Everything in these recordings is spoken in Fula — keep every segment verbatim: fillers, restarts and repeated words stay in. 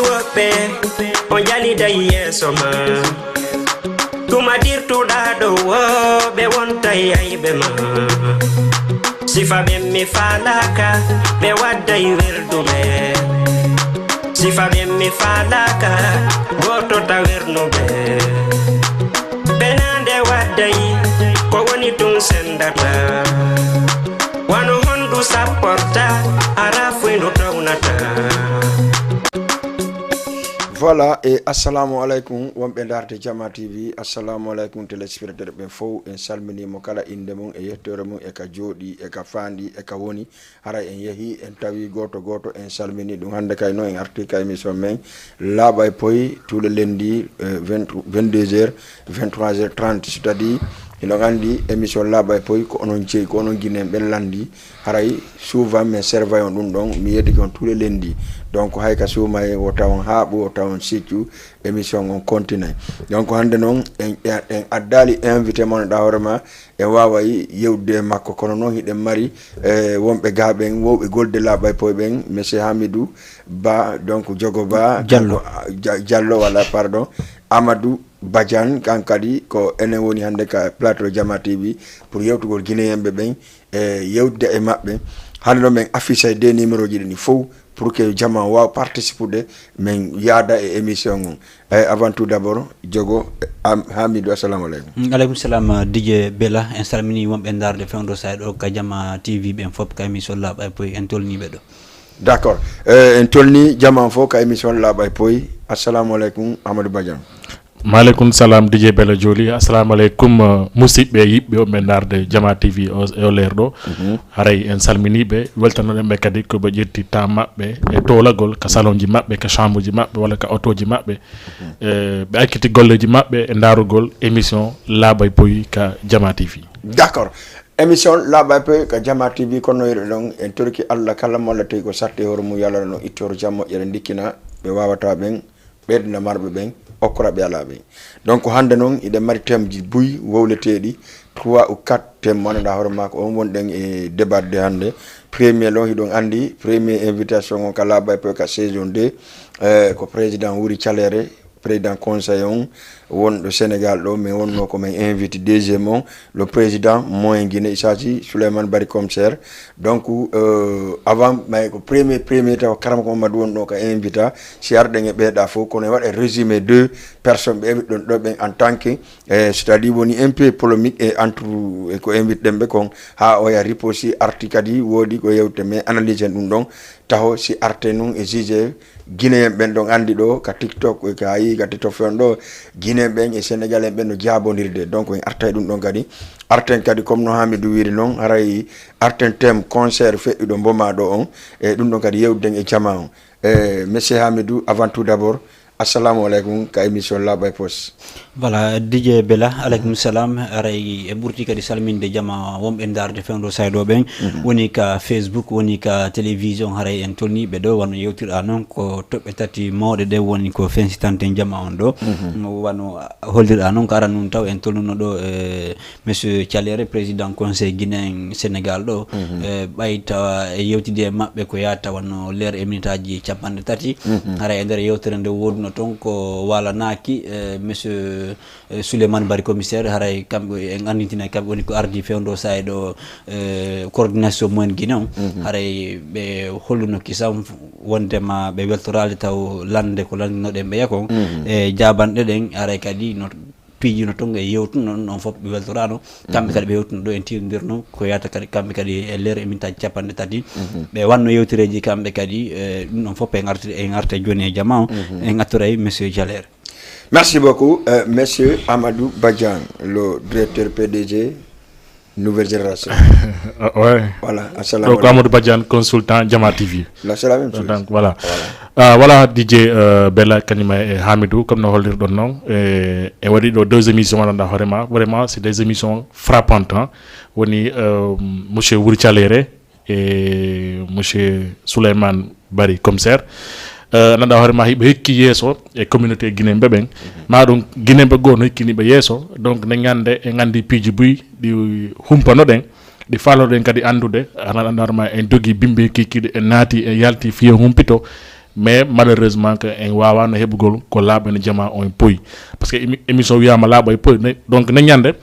Woɓɓe o jaliday yeeso ma. Tuma dirtuɗa ɗo woɓɓe wontay ayɓe ma. Sifa ɓen mi falaka ɓe wadday werduɓe. Sifa ɓen mi falaka goto ta wernuɓe. Ɓenande wadday ko woni tun sendata. Wano hondu sapporta ara fuyndu townata. Voilà, e assalamu aleykum wonɓe darde Jama T V. Assalamu aleykum téléspectateur ɓen fow. En salminimo kala inde mum e yettoore mum e ka jooɗi e ka faandi e ka woni. Haray en yehi en tawi gooto gooto en salmini ɗum. Hannde kay noon en arti ka émission men laaɓa e poy tous les lundis, euh, vingt, vingt-deux heures, vingt-trois heures trente, c'est-à-dire hiɗon anndi émission laaɓa e poy ko onon jeyi, ko onon Guinéen ɓen lanndi. Haray souvent min servay on ɗum ɗon, mi yeddike on tous les lundis. Donc hay ka suumay wo tawon haaɓu, wo tawon siccu, émission on continue. Donc hannde noon en, en, en addaali invité mo annduɗaa hoore ma, en waaway yewtude e makko, kono noon hiɗen mari e wonɓe gaa ɓen wowɓe golde laaɓa e poy ɓen, monsieur Hamidou Ba, donc Jogo Ba, Diallo. Dia- Diallo walla pardon, Amadou Badiane, kan kadi ko enen woni hannde ka plateau Jama T V pour yewtugol Guinéen ɓe ɓen e yewtude e maɓɓe. Hannde noon min affiche ay deux numéro ji ɗi fow pour que Jama waaw participude, min yaada e émission on. Eyyi, avant tout d'abord, Jogo, am, Hamidou, assalamu aleykum. Aleykum salam, Didier Bella. En salmini wonɓe darde fewndo saay ɗo ka Jama T V ɓen fof ka émission laaɓa e poy, en tolniiɓe ɗo. D'accord. Euh, en tolni Jama fof ka émission laaɓa e poy. Assalamu aleykum, Amadou Badiane. Maaleykum salam, Didier Bella Jooli. Assalamu aleykum, uh, musidɓe yiɗɓe wonɓe darde Jama T V o, e o leer ɗo. Haray en salminiiɓe, weltanoɗen ɓe kadi ko ɓe ƴetti temps maɓɓe e towlagol ka salon ji maɓɓe, ka chambre ji maɓɓe walla ka otoji maɓɓe. Eh, ɓe acciti golleji maɓɓe e ndaarugol émission laaɓa e poy ka Jama T V. D'accord. Émission laaɓa e poy ka Jama T V, kono no yiɗo ɗon en torki Allah kala mo Allah tawi ko satti e hoore mum, yo Allah no ittoro jam moƴƴere ndikkina ɓe wawata ɓen, ɓeyda marɓe ɓen, okkora ɓe ala ɓen. Donc hannde noon hiɗen mari thème ji buy wowleteɗi, trois ou quatre thème mo annduɗaa hoore ma ko on wonɗen e débatde hannde. Premier ɗon hiɗon anndi premier invitation on ka laaɓa e poy ka saison deux, eh, ko président Wuri Calere, président conseil on wonɗo Sénégal ɗo, mais wonno ko min invité deuxième on, le président Moyen Guinée, il s'agit Souleymane Bari Commissaire. Donc euh, avant may ko premier premier taw Karamoko Mamadou wonɗo ka invita, si arɗen e ɓeeɗa fof kono e waɗa résumé deux personnes ɓe ewiɗon ɗo ɓen en tant que, eh, c'est-à-dire woni un peu polémique e entre e ko invité ɗen ɓe kon, ha oya riposi arti kadi woodi ko yewte mais analyse en ɗum ɗon taho si arte nun e juge Guinéen ɓen ɗon anndi ɗo ka TikTok e ka yi ka TikTok fen ɗo, Guinéen ɓen e Sénégalais ɓen no jaabondirde. Donc en artay ɗum ɗon kadi. Arten kadi comme no Hamidou wiri noon, haray arten thème concert feƴƴuɗo mboma ɗo on. E ɗum ɗon kadi yewtiden e jama on. E monsieur Hamidou, avant tout d'abord, assalamu aleykum ka émission laaɓa e poos. Voilà, Didier Bella, aleykum salam. Haray e ɓurti kadi salminde jama wonɓe ndaarde fewndo saydo ɓen. Woni ka Facebook, woni ka télévision, haray en tolniiɓe ɗo wano yewtirɗa noon ko toɓɓe tati mawɗe ɗe woni ko fensitante jama on ɗo. Wano hollirɗa noon ko aran nun taw en tolnuno ɗo e monsieur Calere, président conseil guinéen Sénégal ɗo. E ɓay tawa e yewtide e maɓɓe ko yaata wano leer e minitaji capanɗe tati. Haray e nder yewtere nde woduno toon ko walanaaki e monsieur eh, Souleymane Bari commissaire, haray kamɓe en anndintinay kamɓe woni ko ardi fewndo saay ɗo eh, coordination mumen Guinée on. Haray ɓe holluno kisam wondema ɓe weltoraali taw lande ko landinoɗen ɓe yakon e jabanɗe ɗen, haray kadi no piijino toon e yewtuno ɗum ɗon fof ɓe weltoraano. Kamɓe kadi ɓe yewtuno ɗo en tiwdirno ko yata kadi kamɓe kadi e leer e mintaji capanɗe tati. Ɓe wanno yewtereji kamɓe kadi e ɗum ɗon fof en arti en arta joni e jama o. En attoray monsieur Jaler. Merci beaucoup, euh, monsieur Amadou Badian, le directeur P D G Nouvelle Génération. Ah, ouais. Voilà, Donc assalamu Amadou Badiane, consultant Jama T V. Là, c'est la même chose. Donc voilà. Ah, voilà, Didier euh, Bella Kanima et Hamidou, comme nous le disons, et, et on dit deux émissions dans vraiment, vraiment, c'est des émissions frappantes. Hein. On dit euh, monsieur Wuri Calere et monsieur Souleymane Bari commissaire. Nanɗa hoore ma hiɓe hekki yeeso e communauté guinéen ɓe ɓen. Ma ɗum guinéen ɓe goo no hekkini ɓe yeeso. Donc ne gande en andi piiji buy ɗi humpanoɗen, ɗi faloɗen kadi andude. Aɗa andi hoore ma en dogi bimbi hekkikiɗe, en naati en yalti fiye humpito. Mais malheureusement que en wawano heɓugol ko laaɓani jama on poyi. Parce que émi- émission wiyama laaɓa e poyi. Ne- donc ne ñande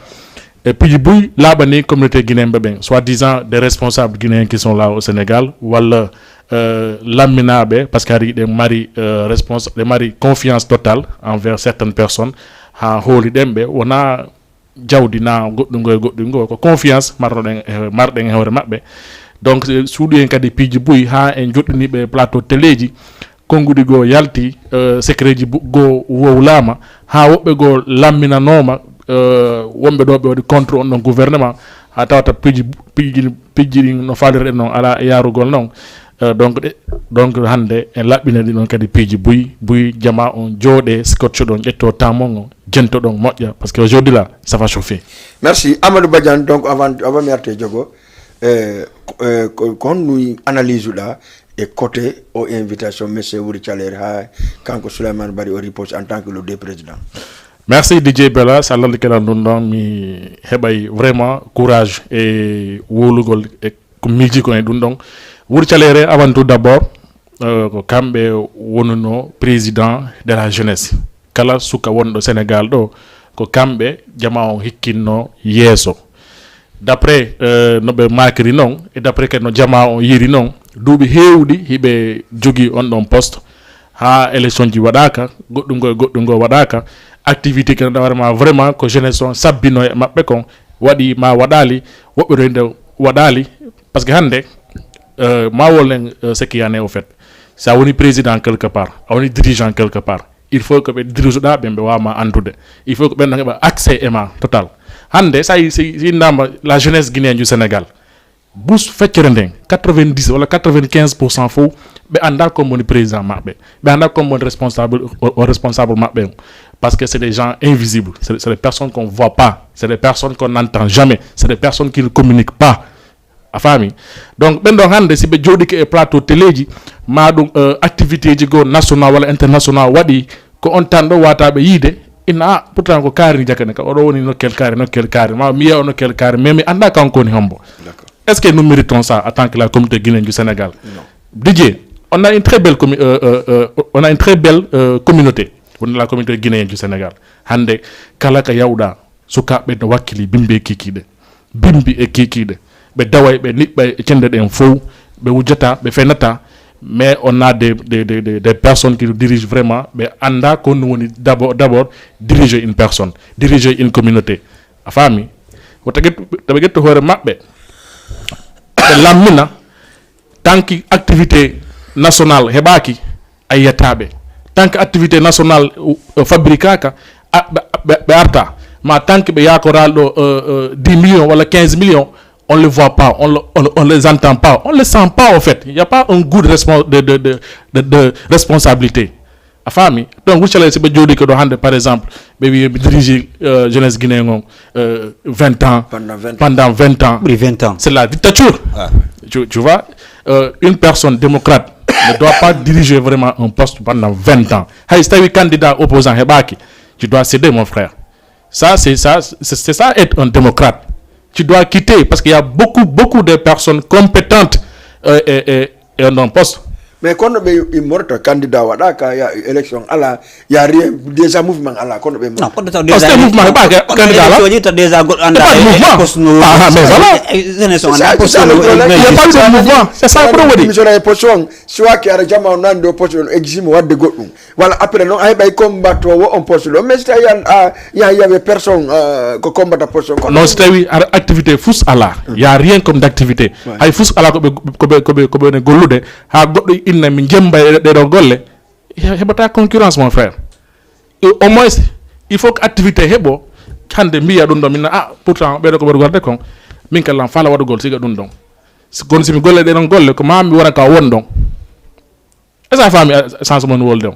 e piiji buy laaɓani communauté guinéen ɓe ɓen, soit disant des responsables guinéens qui sont là au Sénégal, walla euh, lamminaɓe, parce que hari ɗe mari euh, responsa- ɗe mari confiance totale envers certaines personnes, ha hooli ɗen ɓe wona jawdi na goɗɗum ngo e goɗɗum ngo, ko confiance marnoɗen e- marɗen e hoore maɓɓe. Donc eh, suuɗi en kadi piiji buy ha en joɗɗiniɓe plateau téléji, konnguɗi goo yalti, eh, secret ji bu- goo wowlama, ha woɓɓe goo lamminanoma, eh, wonɓe ɗo ɓe waɗi contre on ɗon gouvernement, ha tawata piiji piiji piiji ɗin no falirɗen noon ala e yarugol noon. Eh, donc ɗe- donc hannde en laɓɓina ɗi ɗon kadi piiji buy buy jama on jooɗe scotcho ɗon ƴetto tamon on jento ɗon moƴƴa, parce que aujourd'hui là ça va chauffer. Merci Amadou Badiane. Donc avant avant mi arte jogo, eh, ko- eh, ko ko honno analyse uɗa e côté o invitation monsieur Wuri Calere ha kanko Souleymane Bari o riposte en tant que le deux président? Merci DJ Bella, sa lalli keɗal ɗum ɗon mi heɓay vraiment courage e wowlugol e ko miiji ko e ɗum ɗon. Wuri Calere avant tout d'abord, euh, ko kamɓe wonuno président de la jeunesse. Kala suka wonɗo Sénégal ɗo ko kamɓe jama on hikkinno yeeso. D'après euh, no ɓe makiri noon e d'après kadi no jama on yiiri noon, duuɓi heewɗi hiɓe jogii on ɗon poste, haa élection ji waɗaaka, goɗɗum ngo e goɗɗum ngo waɗaaka. Activité ke no vraiment vraiment ko jeunesse on sabbino e maɓɓe kon, waɗi ma waɗaali, woɓɓe ɗo nde waɗaali. Parce que hannde euh, ma wolnen euh, ce qui en est au fait. Sa woni président quelque part, a woni dirigeant quelque part, il faut que ɓe dirige ɗa ɓen ɓe wawma andude. Il faut que ɓen ɗon heɓa accès e ma total. Hannde sa yi- si si innama la jeunesse guinéen du Sénégal, bus feccere nden quatre-vingt-dix walla quatre-vingt-quinze pour cent fof ɓe annda comme woni président maɓɓe, ɓe annda comme woni responsable o o responsable maɓɓe on. Parce que c'est des gens invisibles, c'est c'est des personnes qu'on voit pas, c'est des personnes qu'on n'entend jamais, c'est des personnes qui ne communiquent pas. A faami? Donc ɓen ɗon hannde si ɓe jooɗike e plateau téléji ma ɗum euh, activité ji goo national walla international waɗi, ko on tan ɗo wataɓe yiide, ina a pourtant ko kaari jakane ka oɗo woni nokkel kaari nokkel kaari ma mi yiya o nokkel kaari mais mi annda kanko woni hombo. Est-ce que nous méritons ça en tant que la communauté guinéenne du Sénégal? Didier, on a une très belle commu- euh, euh, euh, on a une très belle euh, communauté, woni la communauté guinéenne du Sénégal. Hannde kala ka yawɗa, sukaaɓe no wakkili bimbi e kikiiɗe, bimbi e kikiiɗe. Ɓe daway, ɓe niɓɓay e cende ɗen fow, ɓe wujjata, ɓe fenata. Mais on a des, des, des, des, des personnes qui nous dirigent vraiment, ɓe annda ko no woni d'abord, d'abord diriger une personne, diriger une communauté. A faami? Wota ƴettu ɓe ƴettu hoore maɓɓe, ɓe lammina, tant que activité national heɓaaki, a yiyata ɓe. Tant que activité national euh, fabrique aka, a- ɓe- ɓe ɓe arta. Ma tant que ɓe yakoral ɗo euh, euh, dix millions walla quinze millions, on le voit pas, on le- on le- on les entend pas, on le sent pas au fait. Il y a pas un goût de respon- de de de de, de responsabilité. A faami? Donc wuccalay si ɓe jooɗike ɗo hannde par exemple, ɓe wiye ɓe dirige euh, jeunesse guinéen on euh, vingt ans, pendant vingt ans, pendant vingt ans. Ɓuri vingt ans. C'est la dictature. Ah. Tu, tu vois euh, une personne démocrate ne doit pas diriger vraiment un poste pendant vingt ans. Hay si tawi candidat opposant heɓaki, tu dois céder, mon frère. Ça c'est ça c'est c'est ça être un démocrate. Tu dois quitter parce qu'il y a beaucoup beaucoup de personnes compétentes euh, et, et, et dans un poste. Mais kono ɓe immorta candidat waɗaka ya élection ala, ya rien, déjà mouvement ala, kono ɓe non, kono taw parce que déjà mouvement heɓaka candidat ala. Élection ji taw déjà goɗɗo anda. Pas de mouvement. Poste no ah ah, mais voilà. Jeunesse on anda poste no. Il n'y a pas de mouvement. C'est ça ko ɗum waɗi. Émission e poste on, soit ki ara jama on nandi o poste on eximo wadde goɗɗum. Voilà, après non ay ɓay combattowo on poste ɗo mais si tawi an a ya yawe personne euh, ko combatta poste on kono non si tawi ara activité fus ala, y a rien comme d'activité. Hay fus ala ko ɓe ko ɓe ko ɓe ko ɓe ne gollude ha goɗɗo inna mi jemba e ɗeɗo golle. He- heɓata concurrence, mon frère. Et au moins il faut que activité heɓo. Hande mbiya ɗum ɗo minna a pourtant ɓeɗo ko ɓeɗo gorde kon, min kallan fala waɗugol siga ɗum ɗon. Kono simi golle ɗeɗon golle ko mami wona ka won ɗon. Est-ce que a faami changement woni wolde on?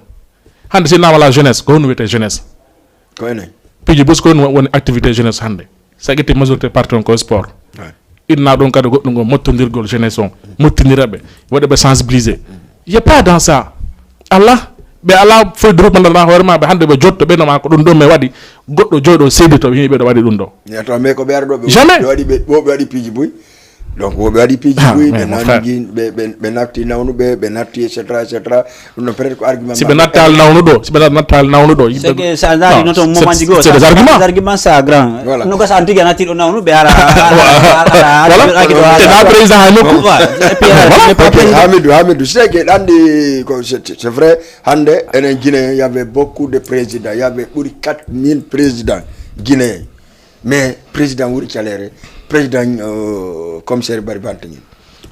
Hande si innama la jeunesse, ko honno wiyete jeunesse? Ko enen. Piiji bus ko honno woni activité jeunesse hande? Sa ƴetti majorité parti on ko sport. Inna ɗum kadi goɗɗum ngo mottodirgol jeunesse on, mottinira ɓe, waɗa ɓe sensibiliser. Y a pas dans ça. Ala ɓe ala feuille de route mbandanma hoore maɓe hande ɓe jotto ɓe noma ko ɗum ɗo mi waɗi. Goɗɗo joyɗo seedi to yimɓe ɗo waɗi ɗum ɗo. Jamais. Ɓe waɗi piiji buy. Donc woɓe waɗi piiji Ah, buy mais ɓe mon nanndi frère. gi- ɓe ɓe- ɓe natti nawnuɓe, ɓe natti, et cetera, et cetera. Ɗum ɗon peut-être ko argument Si ɓe nattaali nawnuɗo, si ɓe nattaali nawnuɗo, yimɓe C'est que ça, ça arrive Non, dans un c'est- moment c'est des arguments. Des arguments, ça, grand. Voilà. No gasa anti gana tiɗo nawnu ɓe ara. Voilà. Te na président ha nokku. Et puis ara, ce n'est pas Ok, président. Hamidou, Hamidou, c'est que anndi ko c'est c'est vrai, hannde enen Guinée, il y avait beaucoup de présidents, il y avait ɓuri quatre mille présidents guinéens. Mais président Wuri Calere, président euh, commissaire Bari Bantangin.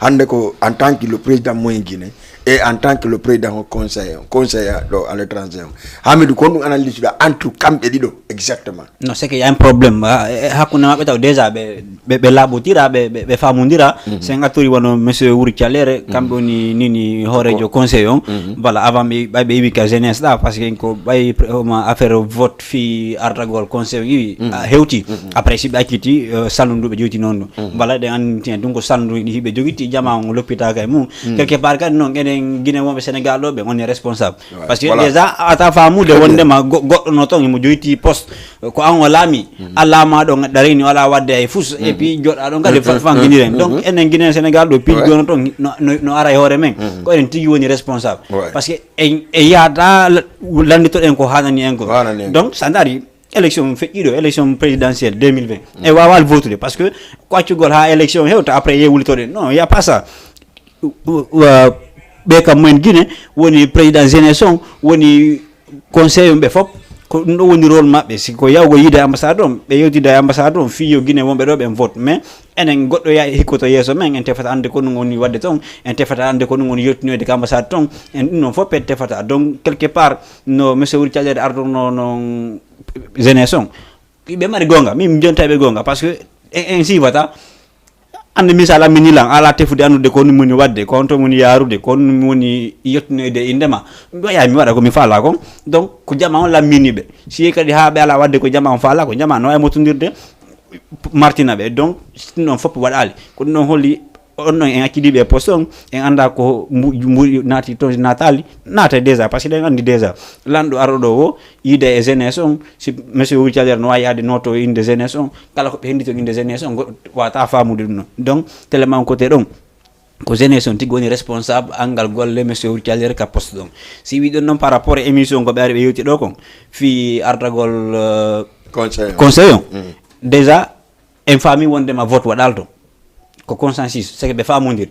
Hannde ko en tant que le président moyen Guinée et en tant que le président conseiller, conseiller ɗo à l'étranger. Hamidou, ko ɗum analyse ɗa entre kamɓe ɗiɗo exactement. Non, c'est qu'il y a un problème. Ah, eh, hakkunde maɓɓe taw déjà ɓe ɓe ɓe laaɓotira, ɓe ɓe- ɓe faamodira. Sen attiri wano monsieur Wuri Calere, kamɓe woni nini hooreejo conseil on. Voilà, avant ɓe ɓay ɓe iwi ka jeunesse ɗa, parce que ko ɓay pre- homa affaire vote fi artagol conseil on iwi, ah, hewti. Après si ɓe acciti, euh, salndu ɓe joyti noon ɗum. Voilà, ɗen anndi ɗum ko salndu ɗi hiɓe jogiti, jama on loppitaka e mum. Quelque part kadi noon, enen Guinée wonɓe Sénégal ɗo, ɓe woni responsable. Parce que Voilà. Déjà ata faamude wondema go- goɗɗo no toon imo joyti poste, ko an o laami, a laama ɗon, aɗa reni, o ala wadde hay fus, et puis joɗɗa ɗon kadi fa- fankiniren. Donc enen Guinée Sénégal ɗo, piiji Ouais. gono toon no- no no ara e hoore men. Ko enen tigi woni responsable. Ouais. Parce que en e yahata la- lannditoɗen ko hanani en ko. Hanani en. Donc sa ndaari élection feƴƴiɗo, élection présidentielle deux mille vingt, e waawal votude, parce que ko accugol ha élection hewta, après ye wulitoɗen. Non, il y a pas ça. Wa- ɓe kam mumen Guinée, woni président jeunesse on, woni conseil on, ɓe fof ko ɗum ɗo woni rôle maɓɓe. Si ko yawgo yiide ambassade on, ɓe yewtida e ambassade on, fii yo Guinée wonɓe ɗo ɓen vote. Mais enen goɗɗo ya hikkoto yeeso men, en tefata annde ko ɗum woni wadde toon, en tefata annde ko ɗum woni yettinoyde ka ambassade toon. En ɗum ɗon fof ɓe tefata. Donc quelque part no monsieur Wuri Calere ardorno noon jeunesse on, ɓe mari goonga, min mi jonta ɓe goonga, parce que en en siifata. Annde misal, a mini lan, ala tefude anndude ko honɗum woni wadde, ko honto woni yaarude, ko honɗum woni yettinoyde e innde ma. Mi waɗa, mi waɗa ko mi faala kon. Donc ko jama on lammini ɓe. Si yehi kadi haa ɓe ala wadde ko jama on faala, ko jama no e motondirde martina ɓe. Donc ɗum ɗon fof waɗaali. Ko ɗum ɗon holli on ɗon en accidiiɓe e poste on, en annda ko mbu- mbuɗi naati toon, naataali, naata déjà, parce que ɗen anndi déjà. Lanɗo arɗo ɗo o, yiide e jeunesse on, si monsieur Wuri Calere no waawi yaade noto e innde jeunesse on, kala ko ɓe henndi toon innde jeunesse on, goɗɗo wata faamude ɗum ɗon. Donc tellement côté ɗon, ko jeunesse on tigi woni responsable anngal golle monsieur Wuri Calere ka poste ɗon. Si wi ɗon noon par rapport e émission ko ɓe ari ɓe yewti ɗo kon, fii ardagol euh, Conseil. Conseil on. Déjà en faami wondema vote waɗal toon, ko consensus, c'est que ɓe faamondir.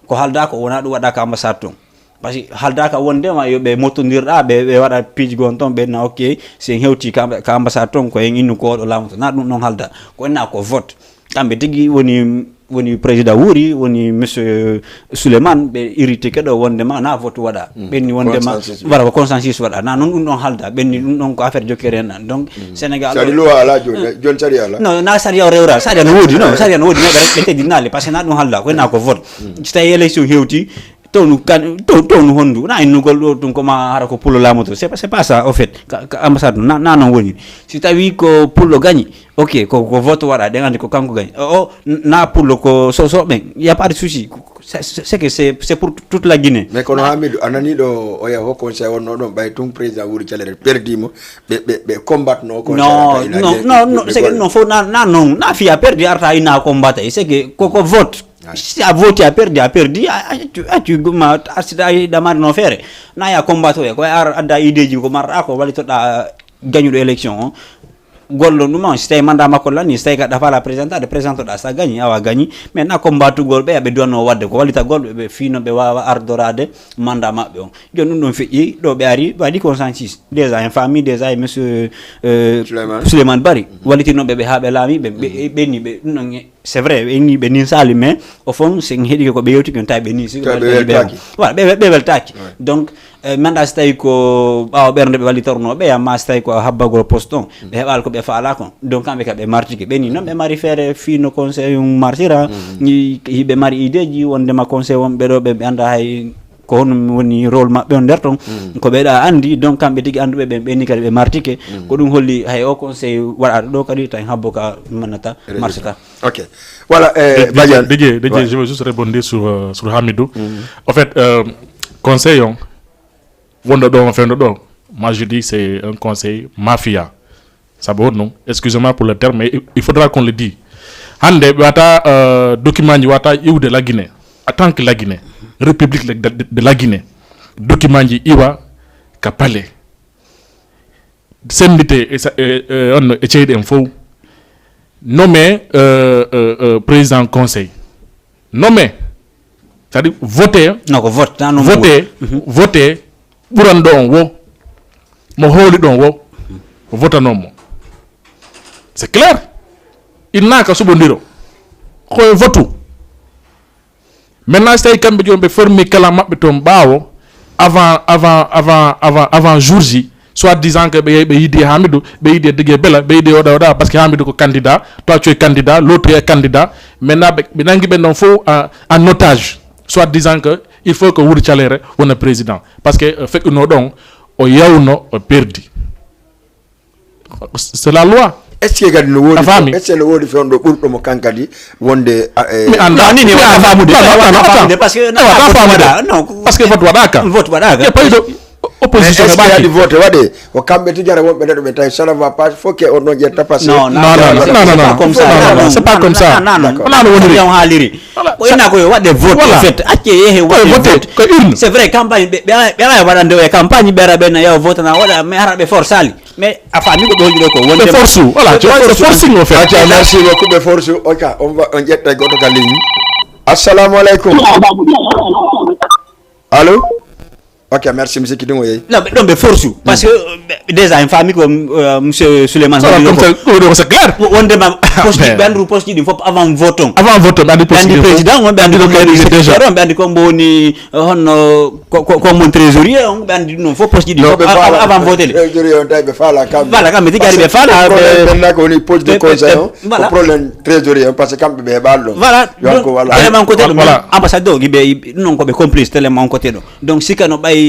Ko haalda ko wona ɗum waɗa ka ambassade toon. Parce que haaldaka wondema yo ɓe mottondirɗa, ɓe ɓe waɗa piiji gon toon, ɓe na ok, si en hewti ka ka ambassade toon, ko en innu ko oɗo laamu toon. Na ɗum ɗon haalda. Ko enna ko vote. Kamɓe tigi woni woni président Wuri, woni monsieur Souleymane, ɓe irritike ɗo wondema na vote waɗa. Ɓenni wondema Consensus. Voilà, ko consensus waɗa. Na noon ɗum ɗon haalda, ɓenni ɗum ɗon ko affaire jokkere en ɗan. Donc Sénégal Sadi ɗo- luwa ala joni, joni sariya ala. Non, na sariya o rewra, sariya no woodi, non, sariya no woodi, mais ɓe ɓe teddinaali, parce que na ɗum haalda, ko na ko vote. Si tawi élection hewti, tawnu kan taw- tawnu honndu, na innugol ɗo ɗum ko ma hara ko pullo laamoto. C'est pas, c'est pas ça au fait. Ka, ka ambassade na na noon woni. Si tawi ko pullo gañi, ok, ko ko vote waɗa, ɗen anndi ko kanko gañi. O o, na pullo ko so so ɓen, y a pas de souci. C'est c'est que c'est c'est pour toute la Guinée. Mais kono Hamidou, a nani ɗo oya ho conseil wonno ɗon, ɓay tun président Wuri Calere perdi mo, ɓe ɓe ɓe combatno conseil Non, non, non, non, c'est que non, faut na na non, na fi a perdu arta ina combattre, c'est que koko vote. Si a voté a perdu, a perdu, a a tu a tu ma a si da da mari no fere. Na ya combattre ko ar adda idée ji ko marra ko wali to da gañuɗo élection on. Gollon ɗum on, si tawi mandat makko lanni, si tawi ka dafa la présentade, présente ɗa sa gañi, awa gañi. Mais na combatugol ɓe aɓe duwanno wadde ko wallitagol ɓe, ɓe fino ɓe wawa ardorade mandat maɓɓe on. Joni ɗum ɗon feƴƴi ɗo ɓe ari ɓe waɗi consensus déjà en famille déjà e monsieur euh, Souleymane. Souleymane Bari wallitinoɓe ɓe ha ɓe laami ɓe ɓe- ɓenni ɓe ɗum ɗon c'est vrai ɓe inni ɓe ninsali mais au fond sen heɗike ko ɓe yewti ɓen tawi ɓe ninsi Tawi ɓe weltaki. Voilà ɓe ɓe weltaki. Donc eh, mi annda si tawi ko ɓawa ɓernde ɓe wallitorno ɓe amma si tawi ko habbagol poste on ɓe heɓal ko ɓe faala kon. Donc kamɓe ka ɓe martike ɓe ni noon ɓe mari feere fino conseil um martira hiɓe mari ideji wondema conseil wonɓe ɗo ɓe ɓe annda hay ko honum woni rôle maɓɓe on nder ton. Ko ɓeɗa anndi donc kamɓe tigi annduɓe ɓen ɓenni kadi ɓe martike. Ko ɗum holli hay o conseil waɗaɗo ɗo kadi tawi habbo ka mannata martata. Ok. Voilà, eh, Didier, Badiane. Didier, Didier, Ouais. Je veux juste rebondir sur, euh, sur Hamidou. En fait, euh, conseil on, wonɗo ɗo, on fewndo ɗo, moi je dis c'est un conseil mafia. Ça va, non? Excusez-moi pour le terme, mais il- il faudra qu'on le dise. Hannde ɓe wata, euh, document ji wata iwde la Guinée, en tant que la Guinée, République de, de, de la Guinée, document ji iwa ka palais. Sendite e sa- e- e- on e ceyɗe en fof. Nommé, euh, euh, euh, président conseil, nommé, c'est-à-dire voté. Non, ko vote tan, non, voté. Voté ɓuranɗo on wo, mo hooliɗon wo, votanon mo. C'est clair. Innaka suɓondiro koye votu. Maintenant, si tawi kamɓe jooni ɓe formé kala maɓɓe toon ɓaawo, avant avant avant avant avant jour ji, soit disant que ɓe yehi ɓe yidi e Hamidou, ɓe yidi e Didier Bela, ɓe yidi e oɗa oɗa, parce que Hamidou ko candidat, toi tu es candidat, l'autre est candidat. Maintenant ɓe ɓe nangi ɓen ɗon fof en otage, soit disant que il faut que Wuri Calere wona président, parce que euh, feƴƴuno ɗon, o yawno, o perdi. C'est la loi. Est-ce que kadi no woodi? Est-ce que no woodi fewndo ɓurɗo mo kan kadi wonde? Mi annda. Ni ni wata famude. Wata famude. Parce que wata famude. Parce que vote waɗaka. Vote waɗaka. E paydo opposition e ɓaki. Vote waɗe, ko kamɓe tigi ara wonɓe neɗɗo ɓe tawi ça ne va pas, faut que on ɗon ƴetta parce que. Non non non non non, c'est pas comme ça. C'est pas comme ça. Non non, woniri on haaliri. Ko ina ko yo waɗe vote. Fait acce yehe waɗe vote. Ko urne. C'est vrai, campagne ɓe ɓe ara waɗande o e campagne, ɓe ara ɓe na yaw vote na waɗa, mais hara ɓe forsali. Mais a faami ko ɓe holɗi ɗo ko wonde force ou voilà, tu vois, c'est forcing au fait. Acca, merci beaucoup. Ɓe force ou oka on va on ƴetta goto ka ligne. Assalamu alaikum. Allô? Ok, merci monsieur Kidingo yeyi. Non, ɓe ɗon ɓe force ou parce que euh, déjà en faami ko euh, monsieur Souleymane holɗi ɗo ko. Ɗo c'est clair. Wondema poste ɓe andu poste ɗi fof avant vote on. Avant vote on ɓe andi poste. Ɓe andi président on, ɓe andi ko mairie déjà. Ɓe andi ko mboni honno ko ko ko mon trésorier on, ɓe andi ɗum fof poste ɗi fof avant vote ɗi. Trésorier on tawi ɓe faala kamɓe. Voilà, kamɓe tigi ari ɓe faala. Problème ɓenna ko woni poste de conseil on, ko problème trésorier on, parce que kamɓe ɓe heɓaali ɗon. Voilà. Donc élément côté ɗo ambassadeur gi ɓe ɗum noon ko ɓe complice tellement côté ɗo. Donc sika no ɓay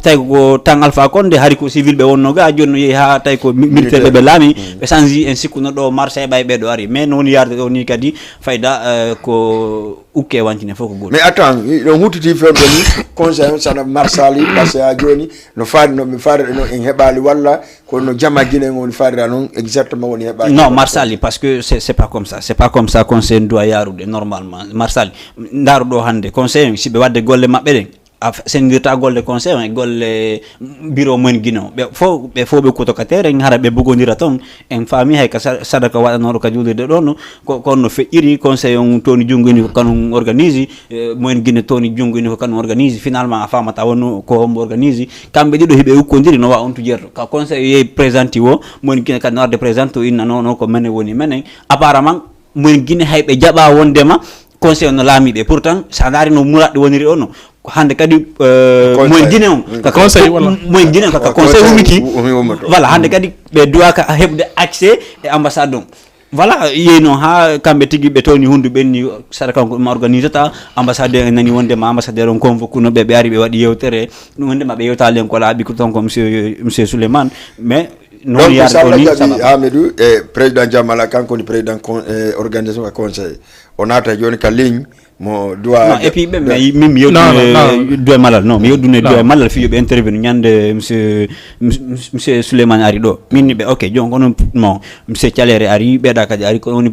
tawi ko tan Alpha Condé hari ko civil ɓe wonno ga, joni no yehi ha tawi ko militaire ɓe ɓe laami. Ɓe change en sikkuno ɗo Marseille ɓay ɓe ɗo ari, mais no woni yarde ɗo ni kadi fayda euh, ko ukke wancine fof ko goɗɗum. Mais attends, ɗon huttiti fewndo ni, conseil on sana marsali parce que ha joni no faari no ɓe faarira non en heɓali walla ko no jama Guinée on woni faarira non exactement woni heɓali? Non, marsali parce que c'est c'est pas comme ça, c'est pas comme ça conseil doit yarude normalement. Marsali ndaru ɗo hande conseil on siɓe wadde golle maɓɓe ɗen a sendirta golle conseil on e golle bureau mumen Guinée o, ɓe fof ɓe fof ɓe kuto ka terrain hara ɓe bugodira toon. En faami hay ka sadaka waɗanooɗo ka juulirde ɗo no ko kono no feƴƴiri. Conseil on towni junngo ini ko kanum organise, mumen Guinée towni junngo ini ko kanum organise. Finalement a faamata wonno ko hombo organise. Kamɓe ɗiɗo hiɓe ukkodiri no wa on tujerto ka conseil yehi présente o, mumen Guinée kadi no arde présente o inna non non ko menen woni menen. Apparemment mumen Guinée hay ɓe jaɓa wondema conseil no laamiɓe, pourtant sa ndaari no muraɗɗe woniri o no ko hannde kadi moyen guinée on kaka conseil wala moyen guinée on kaka conseil ummiti. Voilà, hannde kadi ɓe duwaka heɓde accès e ambassade on. Voilà, yeyi noon ha kamɓe tigi ɓe towni hundu ɓenni sara kanko ɗum organisata. Ambassadeur en nani wonde ma ambassadeur on convoque no ɓe ɓe ari ɓe waɗi yewtere. Ɗum wonde ma ɓe yewtali en ko laaɓi ko ton ko monsieur monsieur Souleymane. Mais non donc yarde salla oni jaɓi. Hamidou E président Jamala kanko woni président organisation e conseil. O naata joni ka ligne mo duwa. Non, et puis ɓe min mi yewtune duwe malal non mi yewtune duwe malal fi yoɓe intervenu ñande monsieur monsieur Souleymane ari ɗo min ni ɓe ok joni kono mo monsieur Calere ari ɓeɗa kadi ari ko woni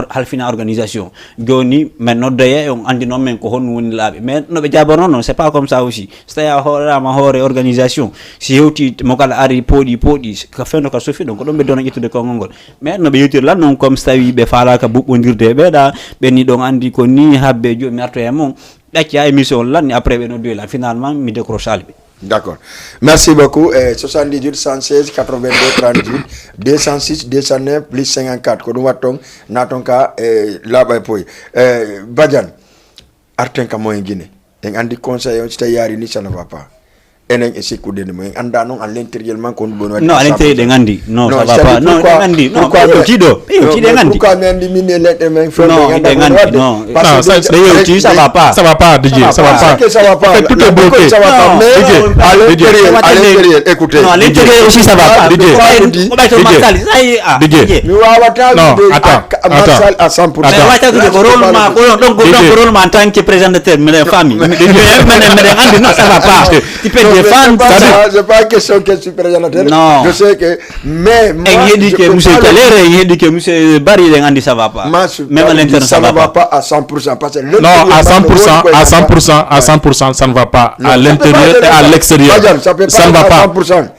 halfina organisation. Joni min noddoye on andi noon min ko honno woni laaɓi mais noɓe jaborno non c'est pas comme ça aussi. So tawi a hoorama hoore organisation si hewti mo kala ari pooɗi pooɗi ka fewndo ka sofi ɗon ko ɗon ɓe dona ƴettude konngol ngol. Mais no ɓe yewtiri lan noon comme so tawi ɓe faalaka buɓɓodirde e ɓeeɗa ɓenni ɗon andi ko ni habbe jomi arto e mon. Ɓe acci ha émission on lanni après ɓe noddoyi lan finalement mi décrochali ɓe. D'accord. Merci beaucoup. Eh, soixante-dix-huit cent seize quatre-vingt-deux trente-huit deux cent six deux cent neuf plus cinquante-quatre ko ɗum watta on naton ka e laaɓa e pooyi. Eh, Badiane, arten ka moyen Guinée. En andi conseil on si tawi yaari ni ça ne va pas. Enen e sikkude nde mo en anda noon à l'intérieur man ko ɗum ɗon waɗi. Non, à l'intérieur ɗen andi. Non, ça va pas. Non, ɗen andi. Non, ɓe yewti ɗo. Ɓe yewti ɗen andi. Pourquoi mi andi min e leɗɗe men fewndo? Non, ɗen andi. Non. Parce que ɓe yewti ça va pas. Ça va pas, Didier, ça va pas. Ça va pas. Tout est bloqué. Ça va pas. Mais à l'intérieur, à l'intérieur, écoutez. Non, à l'intérieur aussi ça va pas. Didier, Didier. Didier. Mi wawata wiide Marsal à cent pour cent. Mais wata wiide ko rôle ma ko ɗon ko ɗon ko rôle ma en tant que présentateur minen famille. Minen minen andi non ça va pas. Ti pedi e Fan C'est pas tadi. ça, c'est pas question que je suis présentateur. Non. Je sais que, mais moi, En heɗi je ke peux monsieur pas le- Calere, en heɗi ke monsieur Bari, en andi ça va pas. Moi, je Même à peux l'intérieur, dire, ça ça va ne va pas. Pas à cent pour cent. Parce que Non, à cent pour cent, à cent pour cent, à cent pour cent, ça ne va pas. À l'intérieur et à l'extérieur, ça ne va pas.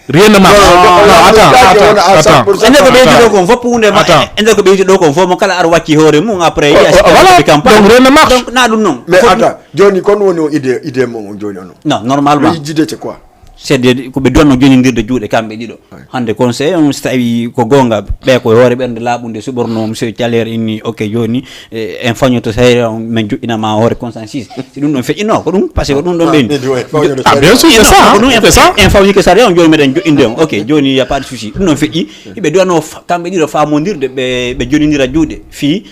Rien ne marche. Non, attends, attends, attends. Ende ko ɓeyti ɗo Attends. Kon fof hunde ma Attends. Ende ko ɓeyti ɗo kon fof mo kala ar wacci hoore mum après Oh, yeeso oh, voilà. Campagne. Donc, rien ne marche. Donc na ɗum noon. Mais Fof- Attends, Johnny, quand on a idée, idée mon Johnny, non. Non, normalement. Le idée, c'est quoi? Seede ko ɓe duwanno jonindirde juuɗe kamɓe ɗiɗo. Hannde conseil on, so tawi ko goonga, ɓe ko hoore ɓernde laaɓunde suɓorno monsieur Calere inni, ok, jooni, eh, en fañoto sahira on, min joƴƴinama hoore consensus. Si ɗum ɗon feƴƴi, non, ko ɗum, parce que ko ɗum ɗon ɓeyni. Ah, bien sûr, c'est ça, Ko hein, ɗum en c'est ça. en fawjike sariya on, jooni meɗen joƴƴinde on. Ok, jooni, y a pas de souci. Ɗum ɗon feƴƴi, iɓe duwanno fa- kamɓe ɗiɗo famondirde, ɓe ɓe jonindira juuɗe fii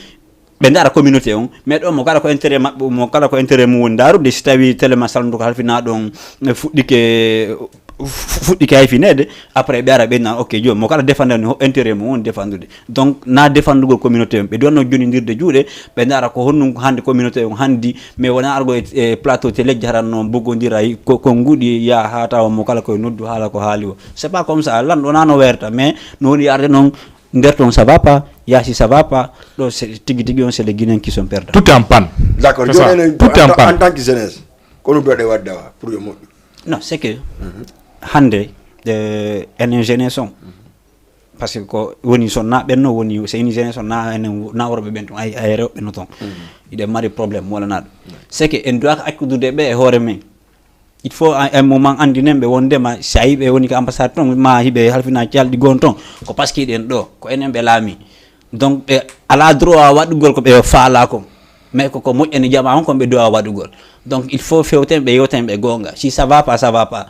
ɓe ndaara communauté on. Mais ɗo mo kala ko intérêt maɓɓe, mo kala ko intérêt mum woni ndaarude. Si tawi télé ma salndo ko halfina ɗon, eh, fuɗɗike fu- fuɗɗike hayfineede, après ɓe ara ɓe nan, ok, jooni mo kala défendre ni ho intérêt mum woni défendude. Donc na défendugol communauté on, ɓe duwanno jonindirde juuɗe, ɓe ndaara ko honɗum hannde communauté on hanndi. Mais wona argo e, e plateau télé jaran noon boggondiray ko konnguɗi, ya haa tawa mo kala koye noddu haala ko haali o. C'est pas comme ça, lanɗo na no werta, mais no woni yarde noon. Nder toon ça va pas, yaasi ça va pas. Ɗo c'est tigi tigi on, c'est les Guinéens qui sont perdants. Tout est en panne. D'accord. C'est ça. Jooni, Tout est en en, tant- en panne. Tant que jeunesse, kono mbiɗo waɗde wa pour yo moƴƴu. Non, c'est que hannde, eh, enen jeunesse on, parce que ko woni son na ɓenno woni, so ini jeunesse on na enen na worɓe ɓen toon, ay ay rewɓe no toon, iɗen mari problème wala na ɗum. C'est que en duwaka accudude ɓe e hoore men. Il faut à un moment anndinen ɓe wondema si a yi ɓe woni ko ambassade toon, ma hiɓe halfina calɗi goon toon, ko parce que ɗen ɗo ko enen ɓe laami. Donc ɓe ala droit waɗugol ko ɓe faala kon. Mais koko moƴƴani jama on kon ɓe dowa waɗugol. Donc il faut fewten ɓe, yewten ɓe goonga. Si ça va pas, ça va pas.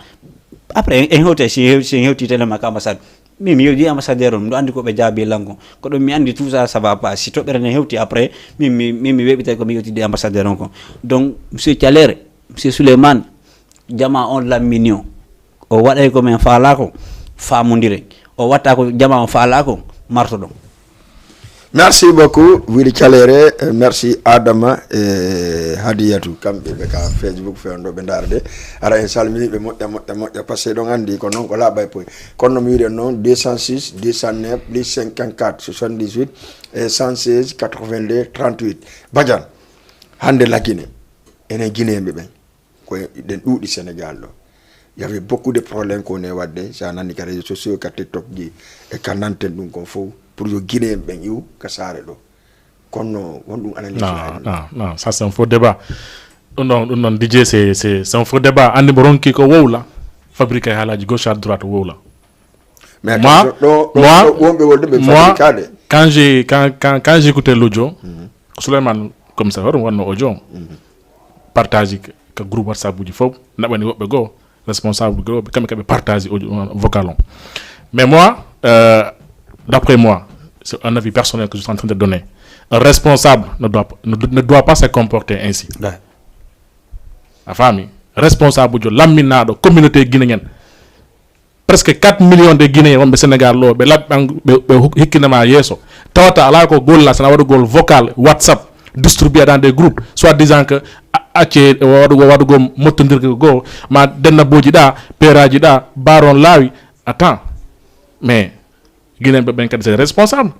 Après en hewte, si hew- si en hewti télé ma ka ambassade, min mi yewdi ambassadeur on, miɗo anndi ko ɓe jaabi lan kon. Ko ɗum mi anndi, tout ça ça va pas. Si toɓɓere nde hewti, après min mi min mi weɓitay ko mi yewtidi ambassadeur on kon. Donc monsieur Calere, monsieur Souleymane, jama on lammini o, o waɗay ko min faala ko, famondiren. O watta ko jama on faala ko, martoɗon. Merci beaucoup Willy Calere. Euh, merci Adama e Hadiyatu, kamɓe ɓe ka Facebook fewndo ɓe ndaarde. Ara en salmini ɓe moƴƴa moƴƴa moƴƴa, parce que ɗon anndi ko noon ko laaɓa e poy. Kono no mi wiɗen noon, deux cent six, deux cent neuf, plus cinquante-quatre, soixante-dix-huit et cent seize, quatre-vingt-deux, trente-huit. Badiane, hannde la Guinée, enen Guinéen ɓe ɓen, ko ɗen ɗuuɗi Sénégal ɗo. Il y avait beaucoup de problèmes ko ne waɗde, sa nani ka réseaux sociaux, ka TikTok ji, e ka nanten ɗum kon fof, pour yo Guinéen ɓen iw ka saare ɗo. Kono won ɗum analyse Non, non, non, ça c'est un faux débat. Ɗum ɗon, ɗum ɗon, D J, c'est c'est c'est un faux débat. Anndi mo ronki ko wowla, fabriqué haalaaji gauche à droite wowla. Mais Moi, ɗo ɗo- moi, ɗo wonɓe wolde ɓe moi, fabrikade. Quand j'ai quand quand quand j'écoutais l'audio, ko Souleymane commissaire hoto wonno audio, partage ka groupe WhatsApp uji fof, naɓani woɓɓe goo, responsable goo, ɓe kamɓe kaɓe partage audio vocal on. Mais moi, euh, d'après moi, c'est un avis personnel que je suis en train de donner. Un responsable ne doit ne, ne doit pas se comporter ainsi. A faami? Responsable jo lamminaaɗo communauté guinéen, presque quatre millions de Guinéens wonɓe Sénégal ɗo, ɓe laɓɓan ɓe ɓe hikkinama yeeso, tawata ala ko golla sana waɗugol vocal WhatsApp, distribué dans des groupes, soit disant que acce waɗugo waɗugo mottodirgo goo, ma dennaboji ɗa, peeraji ɗa, baron laawi. Attends, mais Guinéen ɓe ɓen kadi c'est responsable.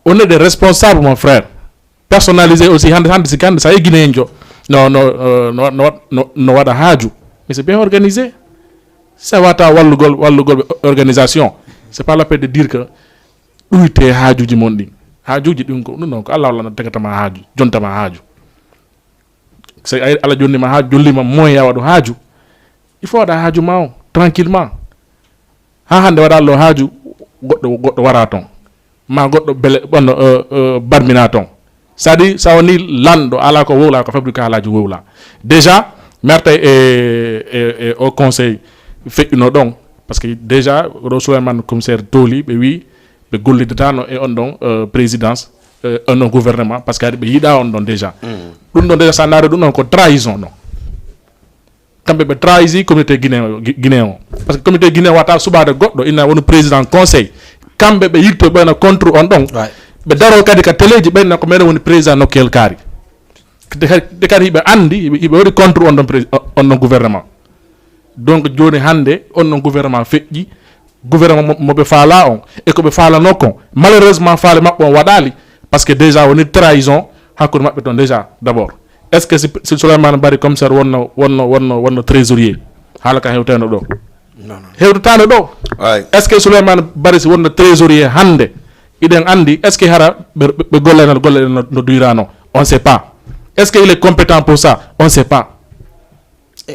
On est des responsables, mon frère. Personnalisé aussi, hande hande si hande sa yi Guinéen jo no no euh, no no no, no waɗa haaju, mais c'est bien organisé. Sa wata wallugol wallugol organisation, c'est pas la peine de dire que ɗuyte haajuji mon ɗin. Haajuji ɗin ko ɗum ɗon ko Allah walla no tegatama haaju, jontama haaju. So ay Allah jonnima haaju, jollima moyen ya waɗu haaju, il faut waɗa haaju ma o tranquillement. Ha hande waɗa lo haaju, goɗɗo goɗɗo wara ton, ma goɗɗo bele ɓanno barmina ton. C'est à dire sa woni lanɗo ala ko wowla, ko fabrique haalaaji wowla. Déjà mi artay e e e o conseil feƴƴuno ɗon, parce que déjà ɗo Souleymane commissaire tooli ɓe wi ɓe gollidatano e on ɗon euh, présidence euh, on ɗon gouvernement, parce que haɗi ɓe yiɗa on ɗon déjà. Ɗum ɗon déjà sa naare ɗum ɗon ko trahison ɗon. Kamɓe ɓe trahisi communauté guinéen o, Gui- guinéen o, parce que communauté guinéen wata suɓade goɗɗo ina woni président conseil. Kamɓe ɓe yitto ɓeyna contre on ɗon. Ouais. Ɓe daro kadi ka téléji ɓeyna ko meɗen woni président nokkel kaari. De kadi de kadi hiɓe andi hiɓe hiɓe waɗi contre on ɗon prés- on ɗon gouvernement. Donc jooni hannde on non gouvernement feƴƴi, gouvernement mo ɓe faalaa on e ko ɓe faalanoo kon, malheureusement faale maɓɓe on waɗaali, parce que déjà woni trahison hakkunde maɓɓe toon déjà d'abord. Est ce que si, si Souleymane Bari commissaire wonno wonno wonno wonno trésorier, haala ka hewteno ɗo? Hewtataano ɗo. Est ce que Souleymane Bari si wonno trésorier hannde, iɗen anndi est ce que hara ɓe gollanal golle ɗen no duyrano? On sait pas. Est ce que il est compétent pour ça? On sait pas.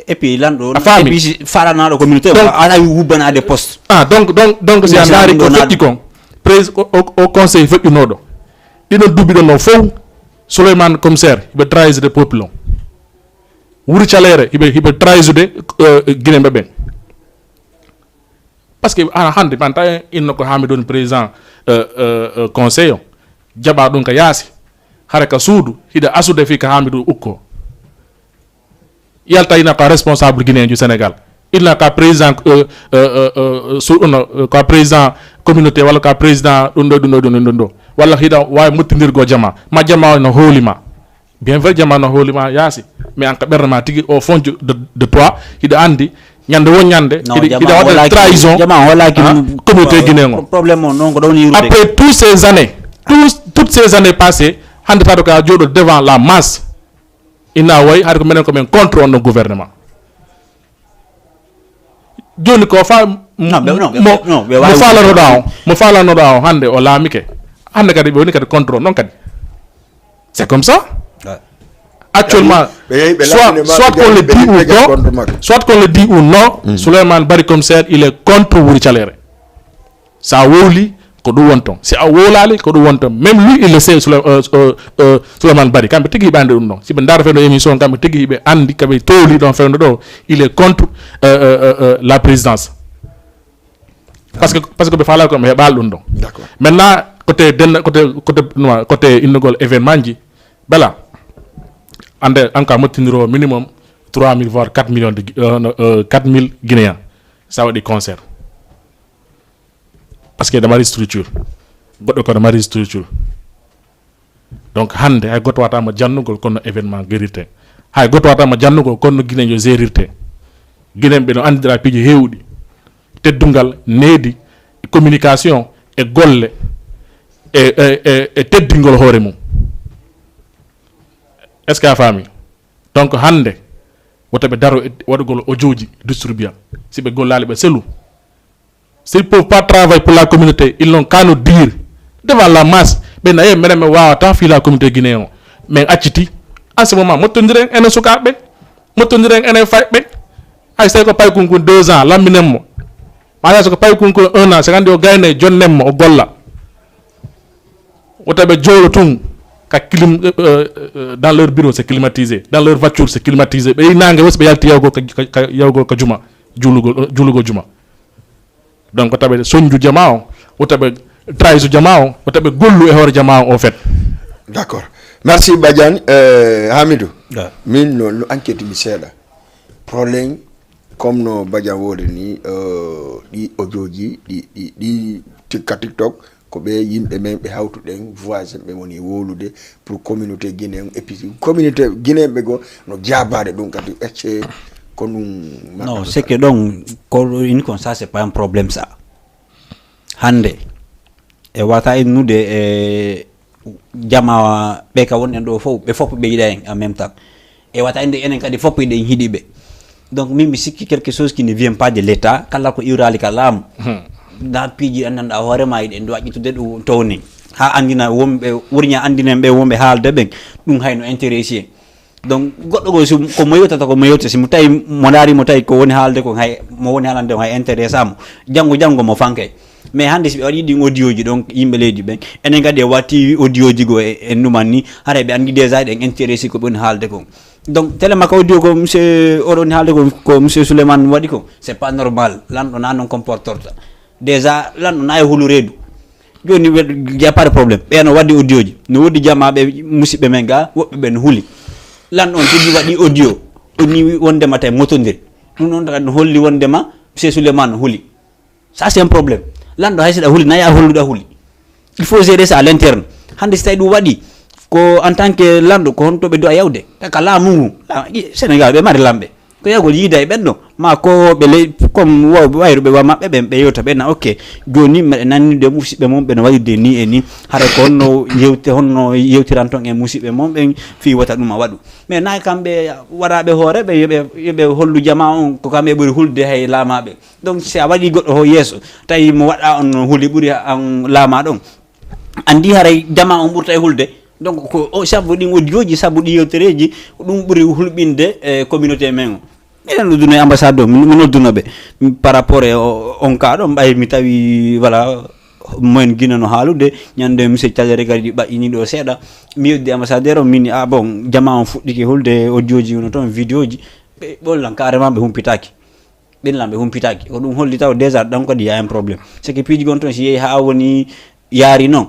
Et puis lanɗo, a faami? Et puis si faɗanaɗo communauté, donc ana wi wubbanaade poste. Ah, donc donc donc si a ndaari ko feƴƴi kon, président au conseil feƴƴunooɗo ɗiɗon duuɓi ɗon o fow, Souleymane commissaire hiɓe trahisude peuple on, wuri caleere hiɓe hiɓe trahisude guineɓe ɓen. Parce que ana hannde man tawi inno ko haami ɗon président conseil o jaɓa ɗum ka yaasi, hara ka suudu hiɗa asude fii ka haami ɗum ukko. Yalta ina ka responsable guinéen ju Sénégal, ina ka président suuɗuno ka président communauté walla ka président ɗum ɗo ɗum ɗo ɗum ɗum ɗo, walla hiɗa waawi mottindirgo jama ma jama no hoolima. Bien vrai jama no hoolima yaasi, mais an ka ɓernde ma tigi au fond de toi hiɗa anndi ñande won ñande hiɗa waɗa trahison communauté guinéen o. Problème o non ko ɗon yirude. Après tous ces années, tous toutes ces années passées, hannde taɗo ka jooɗo devant la masse, ina wayi haɗa ko minen ko min contre on ɗon gouvernement. Jooni ko fa mo falanoɗa o mo falanoɗa o hannde o laamike, hannde kadi ɓe woni kadi contre on ɗon kadi. C'est comme ça. Actuellement, soit soit qu'on le dit ou non, soit qu'on le dit ou non, Souleymane Bari commissaire il est contre Wuri Caleere. Sa wowli ko ɗum won ton, si a wowlali ko ɗum won ton. Même lui il le sait. Souleymane Bari kamɓe tigi hiɓe anndi ɗum ɗon, si ɓe ndaara fewndo émission kamɓe tigi hiɓe anndi kaɓe towli ɗon fewndo ɗo. Il est contre la présidence. Parce que parce que ɓe faalaa ko ɓe heɓaali ɗum ɗon. Maintenant côté denna côté côté côté innugol événement ji, bela ande an ka mottindiroo minimum trois mille voire quatre millions de quatre mille guinéens. Sa waɗi concert, parce que ɗa mari structure, goɗɗo kono mari structure. Donc hannde hay goto wataama jannugol kono événement gerirte, hay goto wataama jannugol kono guinejo gérirte. Guineɓe no anndira piiji heewɗi, teddungal, needi, communication, e golle, e e e teddingol hoore mum. Est ce que a faami? Donc hannde wota ɓe daro e waɗugol audioji distribua, si ɓe gollaali ɓe selu. S'ils peuvent pas travailler pour la communauté, ils n'ont qu'à nous dire devant la masse. Ɓe naye menen mi wawata fii la communauté guinéen o, min acciti. En ce moment mottondiren enen sukaaɓe ɓen, mottondiren enen fayɓe ɓen. Hay so tawi ko paykun kun deux ans lamminen mo, ma hay so ko paykun kun un an, so anndi o gayna e jonnen mo o golla. Wota ɓe jooɗo tun ka clim dans leur bureau c'est climatisé, dans leur voiture c'est climatisé, ɓe yi nange wasi ɓe yalti yawgol ka yawgol ka juma, juulugol juulugol juma. Donc wota ɓe soñju jama o, wota ɓe trahisu jama o, wota ɓe gollu e hoore jama o au fait. D'accord, merci Badiane. Hamidou, min no no enquête mi seeɗa problème comme no Badiane wowli ni, ɗi audioji ɗi ɗi ɗi tikka tiktok, ko ɓe yimɓe men ɓe hawtuɗen voix ɓe woni wowlude pour communauté guinéen et puis communauté guinéen ɓe goo no jaabaade ɗum kadi ecce ko ɗum. Non c'est que ɗon ko ini kon ça c'est pas un problème ça. Hannde e wata innude e jama ɓe ka wonɗen ɗo fof ɓe fof ɓe yiɗa en en même temps. E wata inde enen kadi fof eɗen hiɗi ɓe. Donc min mi sikki quelque chose qui ne vient pas de l'état, kala ko iwrali ka laamu. Dans piiji annanɗa hoorema eɗen duwa ƴettude ɗum towni ha andina wonɓe wurña andinen ɓe wonɓe haalde ɓen. Ɗum hayno intéressé en. Donc goɗɗo go ko mo yewtata ko mo yewta, si mo tawi mo daari mo tawi ko woni haalde ko hay mo woni haalande o hay intéressé mo. Janngo janngo mo fankay. Mais hannde si ɓe waɗi ɗin audio ji ɗon yimɓe leydi ɓen enen kadi e watti audio ji go en numan ni haray ɓe anndi déjà eɗen intéressé ko ɓe woni haalde kon. Donc télé makka audio ko monsieur oɗon haalde ko ko monsieur Souleymane waɗi ko c'est pas normal, lanɗo na non comportorta. Déjà lanɗo na e hulu reedu. Joni y a pas de problème, ɓe no waddi audio ji no woddi jamaɓe musiɓɓe men ga woɓɓe ɓe no huli. Lanɗo on tigi waɗi audio o ni wondema tawi motodiri. Ɗum noon kadi no holli wondema monsieur Souleymane no huli. Ça c'est un problème. Lanɗo hay si ɗa huli na ya holluɗa huli. Il faut gérer ça à l'interne. Hannde si tawi ɗum waɗi ko en tant que lanɗo ko honto ɓe dowa yawde taka laamu ngu. Sénégal ɓe mari lamɓe. Ko yahgol yiida e ɓen ɗo, ma ko ɓe ley, comme wo-, wayruɓe wa maɓɓe ɓen, ɓe yewta ɓe na, ok, jooni meɗen nanni de musiɓɓe mon ɓe no waɗirde ni e ni, hara ko honno yewte, honno yewtiranton e musiɓɓe mon ɓen fii wota ɗum a waɗu. Mais na kamɓe waɗaɓe hoore ɓe, yo ɓe, yo ɓe hollu jamaa on ko kamɓe ɓuri hulde hay laamaaɓe. Donc si a waɗi goɗɗo ho yeeso, tawi mo waɗa on huli ɓuri an laamaa ɗon. Anndi haray jamaa on ɓurta e hulde. Donc ko o sabu ɗin audio ji, sabu ɗi yewtereeji, ko ɗum ɓuri hulɓinde e communauté men o. Miɗen nodduno e ambassade o, mi, mi nodduno ɓe par rapport e o, on cas ɗo, ɓay mi tawi, voilà, moyen Guinée no haalude, ñande monsieur Calere kadi ɓaƴƴini ɗo seeɗa. Mi yeddi ambassadeur o, min, ah bon, jamaa on fuɗɗike hulde, audio ji no toon, vidéo ji. Ɓe ɓollan carrément ɓe humpitaaki. Ɓen lan ɓe humpitaaki. Ko ɗum holli taw déjà ɗon kadi y a un problème. C'est que piiji gon toon si yehi haa woni yaari noon,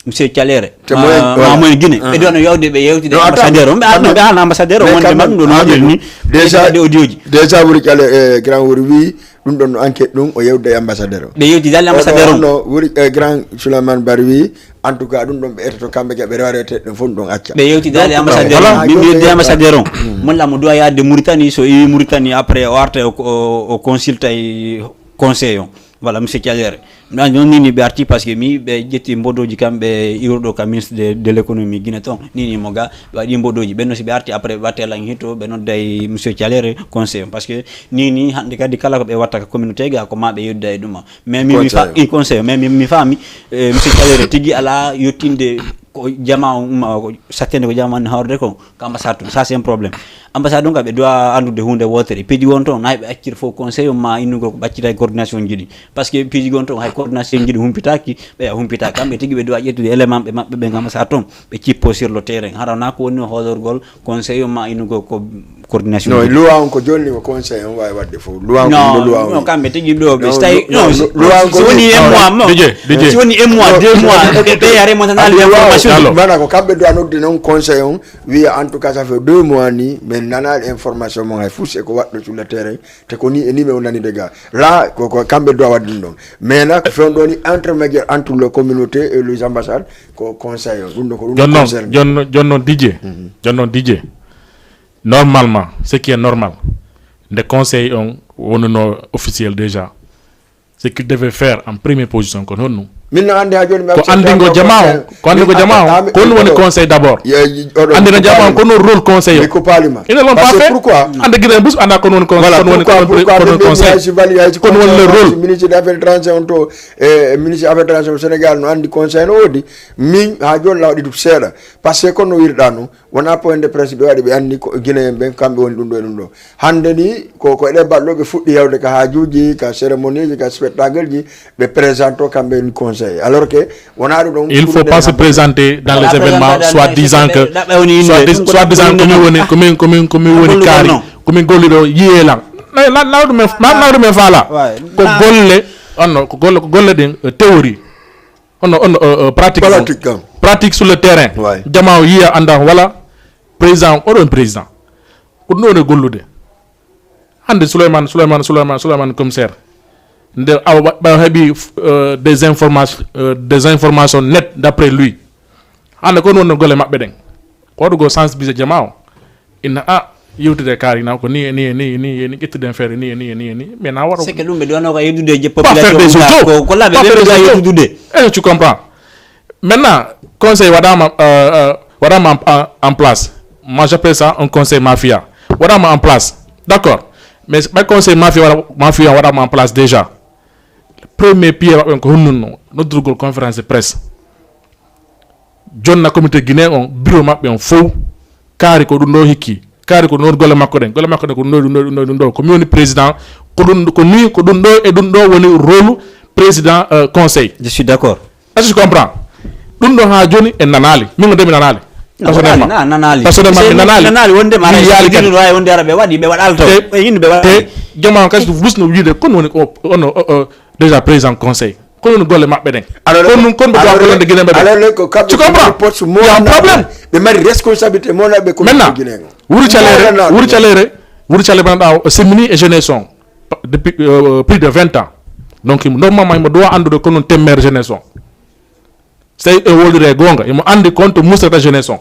monsieur Calere, Te ma, moyen, ma voilà. Moyen Guinée. Ɓe ɗon no yawde ɓe yewtide No, attends. Ambassadeur o. Ɓe arno, ɓe haalna ambassadeur o Mais wonde quand ma même, ɗum ɗo no waɗiri ni. Déjà, Ɓe audio ji. Déjà wuri Calere, eh, grand wuri wi, ɗum ɗon no enquête ɗum, o yewde e ambassadeur o. Ɓe yewti dalle O ɗo ambassadeur on. No wuri, eh, grand Souleymane Bar wi, en tout cas, ɗum ɗon ɓe etoto kamɓe ke ɓe rewrete ɗum fof ɗum ɗon acca. Ɓe yewti dalle Donc, ambassadeur voilà. On. Min mi yewti ambassadeur on. Mon la mo doit yaade Mauritanie, so iwi Mauritanie, après o arta o, o, o consulta e conseil on. Voilà, monsieur Calere. Ɗan noon nini ɓe arti parce que mi ɓe ƴetti mbodoji kam ɓe iwruɗo ka ministre de, de l'économie Guinée toon. Nini mo ga, ɓe waɗi mbodoji. Ɓen no si ɓe arti après ɓe watte lan hito, ɓe nodday monsieur Calere conseil on. Parce que nini hannde kadi kala ko ɓe watta ka communauté ga ko ma ɓe yedda e ɗuma. Mais mi, mi fa-, Conseil. I conseil, mais mi, mi faami, eh, monsieur Calere tigi ala yettinde ko jamaa on umma, ko sattende ko jamaa on hawrde ko, ko ambassade tun. Ça, c'est un problème. Ambassade on ka ɓe doit anndude huunde wootere. Piiji won toon, na ɓe accir fof conseil on ma innugol ko ɓaccita e coordination ji ɗi. Parce que piiji won toon, hay coordination ji ɗi humpitaaki, ɓe a humpitaaki. Kamɓe tigi ɓe doit ƴettude élément ɓe maɓɓe ɓen ambassade toon, ɓe cippo sur le terrain. Hara na ko woni hoolorgol conseil on ma innugol ko coordination. Non, loi on ko jonni ko conseil on waawi waɗde fof. Loi on ko No, loi on no, wi. Kamɓe tigi ɗo ɓe No, so tawi, no, no, no, si, loi on si ko woni un mois, mo. Didier, Didier. Si woni un mois, No, deux mois, no, ɓe, ɓe a remonta no, les loi on informations. Wi. Mana ko kamɓe doit nodde noon conseil on, wiya en tout cas ça fait deux mois ni, min nanaali information mon hay fus e ko waɗɗo sur le terrain, te ko ni e ni ɓe o nani de ga. Là, ko, ko kamɓe doit waɗde ɗum ɗon. Mais nak, fewndo ni intermédiaire entre le communauté et les ambassades, ko conseil on. Ɗum ɗo ko ɗum Jonnon, concerné. Jonnon, Jonnon Didier. Mhm. Jonnon Didier. Normalement, ce qui est normal, nde conseil on wonuno officiel déjà, ce qu'il devait faire en première position, ko honno? Min no anndi haa jooni mi Ko accorde anndingo mo jamaa on, conseil. Ko anndingo Mi jamaa on, accorde, ko honno woni mi conseil d'abord? Ye, ye, oɗo Anndina ko jamaa on, paali. Ko honno rôle conseil o? Mi ko paali ma. Ina lon Parce pas que fait. Pourquoi? Hannde Guinée bus annda ko honno woni conseil, Voilà, ko honno woni, pourquoi, ko honno, pourquoi ko honno min conseil. Haysi bali, haysi Ko honno woni le conseil, rôle? Ministre des affaires étrangères on to, e ministre des affaires étrangères au Sénégal no anndi conseil no woodi. Min haa jooni la waɗi ɗum seeɗa. Parce que kono wirɗa no, wona point de presse ɓe waɗi, ɓe anndi ko Guinéen ɓen, kamɓe woni ɗum ɗo e ɗum ɗo. Hannde ni, ko, ko e ɗe balɗo ɓe fuɗɗi yawde ka haajuuji, ka cérémonie ji, ka spectacle ji, ɓe présente o kamɓe woni conseil. Alors que, wona ɗum ɗon Il faut pour pas se ɓe présenter dans les La événements, présente dans les soi-disant que, événements, ɓe woni soi-dis-, inde, soi-disant ko min woni, ko min, ko min, ko min woni Golluɗo kaari, non. Ko min golluɗo, yiyee lan. Na, na, na ɗum en, na, na ɗum en faala. Ouais. Ko Na golle, on no, ko golle, ko golle ɗin, eh, théorie. Hono, hono, euh, euh, pratique on. Pratique on. Pratique sur le terrain. Ouais. Jamaa o yiya annda wala président, oɗon président. Ko ɗum ɗo woni gollude. Hannde Souleymane, Souleymane, Souleymane, Souleymane commissaire. Nde awa ɓa, ɓa heɓi, euh, des informations, euh, des informations nettes d'après lui. Hannde ko ɗum woni golle maɓɓe ɗen. Ko waɗugol sensibiliser jamaa o. Ina a yewtude e kaari na ko ni e ni e ni e ni e ni ƴettude en feere ni e ni e ni e ni mais na waro C'est que ɗum ɓe ɗon o ka yeddude je Pas faire population des ga autos. Ko, ko laɓe Pas ɓe faire ɓe des ga autos. Yeddude. Eh, tu comprends? Maintenant, conseil waɗama, euh, euh, waɗama en, en, en place. Moi, j'appelle ça un conseil mafia. Waɗama en place. D'accord. Mais ɓay conseil mafia waɗa, mafia waɗama en place déjà. Premier pied maɓɓe ko honnunno noddurgol conférence de presse. Jonna comité guinéen on, bureau maɓɓe on fow, kaari ko ɗum ɗo hikki, kaari ko noon golle makko ɗen, golle makko ɗen ko ɗum ɗo, ɗum ɗo, ɗum ɗo, ɗum ɗo. Ko mi woni président, ko ɗum, ko ni, ko ɗum ɗo e ɗum ɗo woni rôle président, euh, conseil. Je suis d'accord. Est-ce que tu comprends? Ɗum ɗo haa jooni en nanaali. Min ko nde mi nanaali. Non, Personnellement. Nanaali, na-, nanaali. Personnellement, Parce que mi nanaali. Nanaali wonde ma Mi ara, yaali kadi. Ɗum wawi wonde ara ɓe waɗi, ɓe waɗal to. Te, Ɓe yimɓe ɓe waɗi. Te, jamaa on kadi so wusno wiide, kono woni ko, ono, o, o, déjà président conseil. Kono woni golle maɓɓe ɗen. Alors, Kono ɗum, kono ɓe alors, ɗowa gollande Guinée ɓe. Alors, ko kamɓe Tu comprends? Poste Il y a un problème. Ɓe mari responsabilité mo na ɓe ko Maintenant, Guinée. Wuri Calere, Mo na Wuri Calere, Wuri Calere, maintenant, o semini e jeunesse on. Depuis, euh, plus de vingt ans. Donc, normalement, il me doit andude kono temmer jeunesse on. So tawi e woldude e goonga, imo anndi kon to mustata jeunesse on.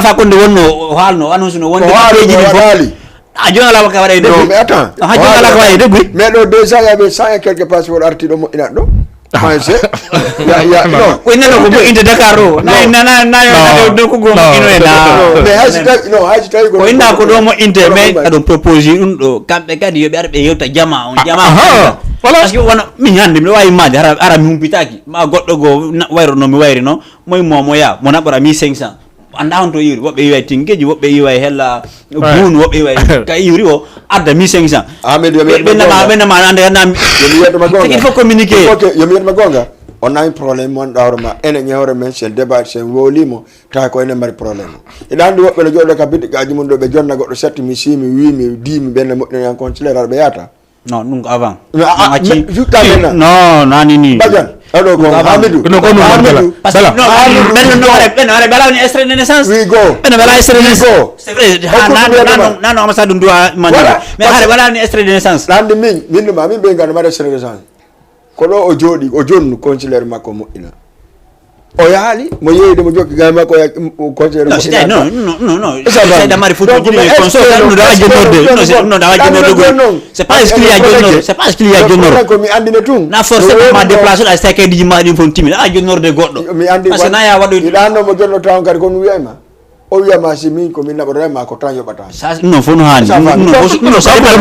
Alpha Condé wonno o haalno, o annonce no wonde Ko haalno papier ji ɗi fof. Waɗaali. A jooni alaa ko waɗa e degui. Non, mais attends. Ha jooni alaa ko waɗa e degui. Mais ɗo deux cents, il y avait cent et quelques passeports arti ɗo moƴƴinat ɗo. Français. Ya, ya, non. Ko innano ko moƴƴinde Dakar o. Na na na na na ko go moƴƴino e na. Mais hay si tawi, non, hay si tawi ko Ko inna ko ɗo moƴƴinte, Kono mais ko aɗum propose ɗum ɗo, kamɓe kadi yoɓe ar ɓe yewta jama on jama. Aha, voilà. Parce que wona min hannde miɗo wawi maade hara hara mi humpitaki ma goɗɗo go na- wayro no mi wayri no, moy momo ya mo naɓɓora mille cinq cents. Anda on to iwri, woɓɓe iwa e tingeji, woɓɓe iwa e hella buun, woɓɓe iwa e ka iwri o adda mille cinq cents. Ahmed, yo mi Ɓe- ɓe nama ɓe nama ande ande Yo mi yetma gonga. Il faut communiquer. Ok, yo mi yetma gonga. On nani problème mon ɗawro ma enen e hoore men sen débat sen wolimo, tawa ko enen mari problème. Iɗa andi woɓɓe no joɗo ka bidde gaji mum ɗo ɓe jonna goɗɗo setti mi simi wi mi di mi ɓenne moƴƴina yan consulat ar ɓe yata. Non, ɗum ko avant. Non, a- Ɗum acci- mais, juttaɓe na. Non, nani ni. Bajan, aɗo ko Ɗum avant. Hamidu. Kono ko non Hamidu. Bala. Parce que Bala. non, Hamidu. ɓen no ɓen no waɗa extrait de naissance. Wi go. Ɓen no waɗa extrait de naissance. Go. C'est vrai. Ha Hokkude nan mi nan yadema. Nan ambassade ɗum duwa mande. Voilà. Mais hare waɗani extrait de naissance. Lande min, min ɗum amin ɓe ngano mbaɗa extrait de naissance. Ko ɗo o jooɗi, o jonni consulat makko moƴƴina. O yaali, mo yeeyde mo jokki gay makko o ya- o consulat Non, moƴƴina. c'est non, non, non, non. Ça va. C'est damari foot Donc, jini mais mais est-ce consulat que ɗum ɗo non, ajjinorde, est-ce que non, c'est non, ɗum ɗo non, ajjinorde non, goɗɗo. non. C'est pas exclu a jonnorde, c'est pas exclu a jonnorde. Ko mi andina tun. Na forcément ma déplacer ɗa sa kaydi ma ɗin fof timi. A jonnorde goɗɗo. Mi andi Parce que na ya waɗo iɗa no mo jonno taw kadi ko mi wiyayma. O wiyama si min ko min naɓorata ma ko tan yoɓata. Ça, non, fof no haani. Ça va. Non, fof, non, ça va.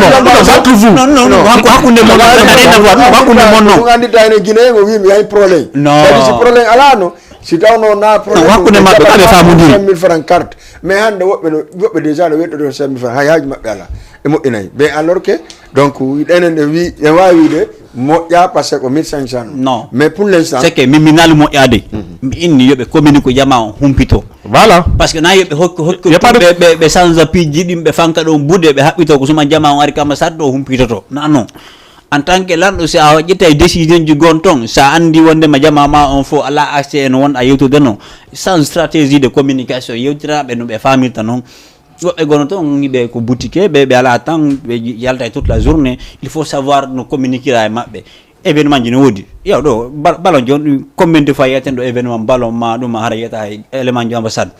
Non, non, non, non, hakku-, hakkunde mon non, non, non, non, non, hakkunde mon non. Ɗum anndita ene Guinée, o wi mi hay problème. Non. Kadi si problème alano, si tawno na problème hakkunde maɓɓe, kamɓe faamodiri. Cinq mille francs carte. Mais hannde woɓɓe no, woɓɓe déjà no weɗɗoto cinq mille francs, hay haaju maɓɓe alaa. E moƴƴinay. Mais alors que, donc, enen ne wi, en waawi wiide moƴƴa parce que ko mille cinq cents. Non. Mais pour l'instant. C'est que min, mi naali moƴƴaade. Mhm. Mi inni yo ɓe communique ko jamaa on humpito. Voilà. Parce que na yo ɓe hokki, hokki, y a pas de ɓe, ɓe, ɓe sanza piiji ɗin, ɓe fanka ɗon buuɗe, ɓe haɓɓito ko suma jamaa on ari kama sat ɗo humpitoto. Na non. En tant que lanɗo, si a ƴettay décision ji gon ton, sa andi wonde ma jamaa ma on fof ala accès e no won a yewtude non. Sans stratégie de communication, yewtiraɓe no ɓe faamirta non. Woɓɓe gono ton, ɓe ko boutique, ɓe, ɓe ala temps, ɓe yalta e toute la journée. Il faut savoir no communiquera e maɓɓe. Événement ji no woodi. Yaw ɗo, bal-, ballon ji on, combien de fois yiyeten ɗo événement ballon ma ɗum, hara yiyata hay élément ji ambassade.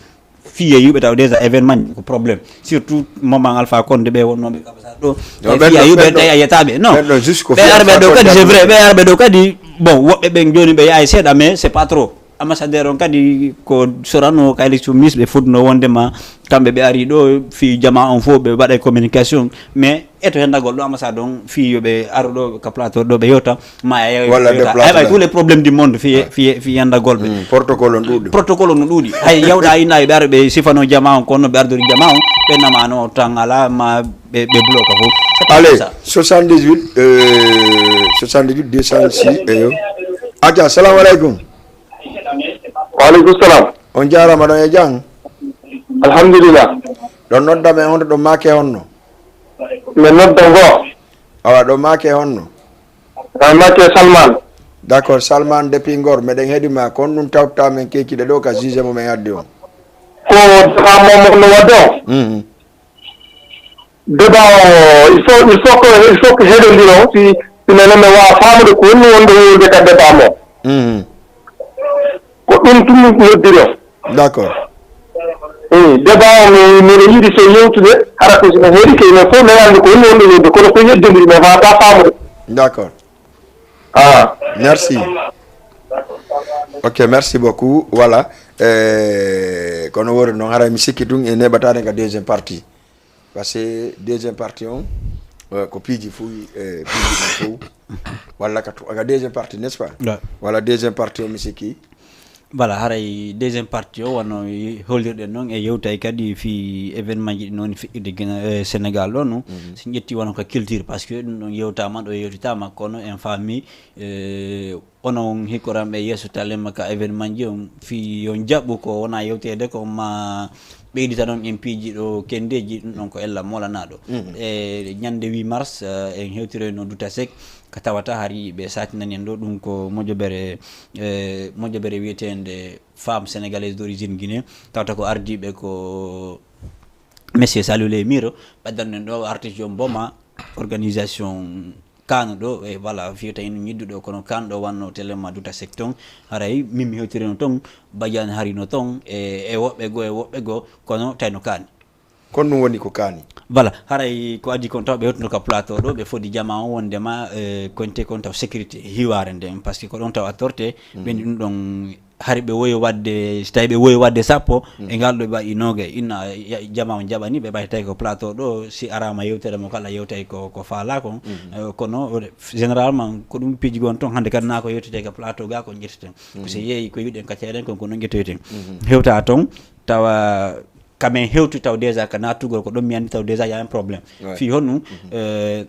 Fiye yuɓe taw déjà événement ji ko problème. Surtout moment Alpha Condé ɓe wonnooɓe ambassade ɗo. Yo tawi ɓen fiya ɗo, yuɓe ɓen ɗo, tawi a yiyata ɓe. Non. Ɓen ɗo juste ko ɓe fiya arɓe Alpha ɗo kadi, Condé c'est vrai, ɓe arɓe ɗo kadi. Bon, woɓɓe ɓen jooni ɓe yahay seeɗa, mais c'est pas trop. Ambassadeur on kadi ko sorano ka élection mis ɓe fotno wondema kamɓe ɓe ari ɗo fi jama on fof ɓe waɗa communication, mais eto hendagol ɗo ambassade on fi yoɓe aro ɗo ka plateau ɗo ɓe yewta ma a yewa walla yewta déplacement. Ay, ay, tous les problèmes du monde fi, fi, fi hendagol ɓe. Mm, protocole on ɗuuɗi. Protocole on no ɗuuɗi. Hay yawɗa inna ɓe ara ɓe sifano jama on kono ɓe ardori jama on ɓe namano tan ala ma ɓe, ɓe bloka fof. C'est pas allez ça. Soixante-dix-huit, euh, soixante-dix-huit deux cent six, eyo. Aja, assalamu alaikum. Wa alaikum salam. On jarama ɗon e jam? Alhamdulillah. Ɗon nodda men honto ɗon make honno? Men nodda ngo. Awa ɗon make honno? An make Salman. D'accord, Salman depuis Ngor, meɗen heɗima kon ɗum tawta men kekkiɗe ɗo ka juge mo men addi on. Ko débat mo no wadde on. Mhm. Débat o, il faut, il faut que, il faut que heɗondiro, si, si menen mi wawa famude ko woni wonde wowlude ka débat mo. Mhm. Ko ɗum tun noddiri o. D'accord. Eyi, débat o mi, miɗo yiɗi so yewtude, hara ko so mi heɗike, enen fof men anndi ko woni wonde wowlude, kono so yeddondiri, mi wawata famude. D'accord. Ah. Merci. Ok, merci beaucoup. Voilà. Eh, kono wori noon, haray mi sikki tun e neɓataade ka deuxième partie. Parce que deuxième partie on, eh, ko piiji fuu, eh, piiji ɗin fof. Walla ka, ka deuxième partie, n'est-ce pas? Ouais. Walla deuxième partie on, mi sikki. Voilà, haray deuxième partie o, wano holdirɗen noon, e yewtay kadi fi événement ji ɗi noon feƴƴude Guinée, eh, Sénégal ɗo, no? Mhm. Si ƴetti wano ka culture, parce que ɗum ɗon yewtama ɗo, yewtitama, kono en faami, eh, onon hikkoranɓe yeeso talema ka événement ji on, fi yo jaɓu ko wona yewteede ko ma ɓeydita noon en piiji ɗo kendeji, ɗum ɗon ko ella molanaɗo. Mhm. E ñande huit mars, eh, en hewtiroyno Dutasek, ka tawata hari ɓe satinani en ɗo, ɗum ko mojobere, eh, mojobere wiyetende Femmes Sénégalaises d'Origine Guinée, tawata ko ardiɓe ko Monsieur Salou Ley Miro, ɓaddanno en ɗo artijo Boma, organisation Kano ɗo, e voilà, fiyata ino ñidduɗo, kono Kano ɗo wanno télé ma Dutasek ton, haray min mi hewtirino ton, Badiane harino ton, e, e woɓɓe goo, e woɓɓe goo, kono tayno kaani. Kono ɗum woni ko kaani. Voilà, haray ko adii kon taw ɓe yewtuno ka plateau ɗo, ɓe fodi jama on wondema, eh, konte kon taw sécurité hiwaare nden, parce que ko ɗon taw a torte, mm, ɓen ɗum ɗon hari ɓe woyo wadde, so tawi ɓe woyo wadde sappo, mm, e ngal ɗo ɓe waɗi noogay, inna ya-, jama on jaɓani, ɓe ɓay tawi ko plateau ɗo, si arama yewtere mo kala yewtay ko, ko faala kon. Mm. Eh, kono généralement ko ɗum piiji gon ton, hannde kadi na ko yewtete ka plateau ga ko ƴetteten. Ko, mm, si yeeyi ko yiɗen ka ceeɗen kon, ko non ƴettoyten. Mm. Hewta ton, tawa ka men hewti taw déjà ka nattugol ko ɗon mi anndi taw déjà y a un problème. Ouais. Fii honɗum, mhm, eh,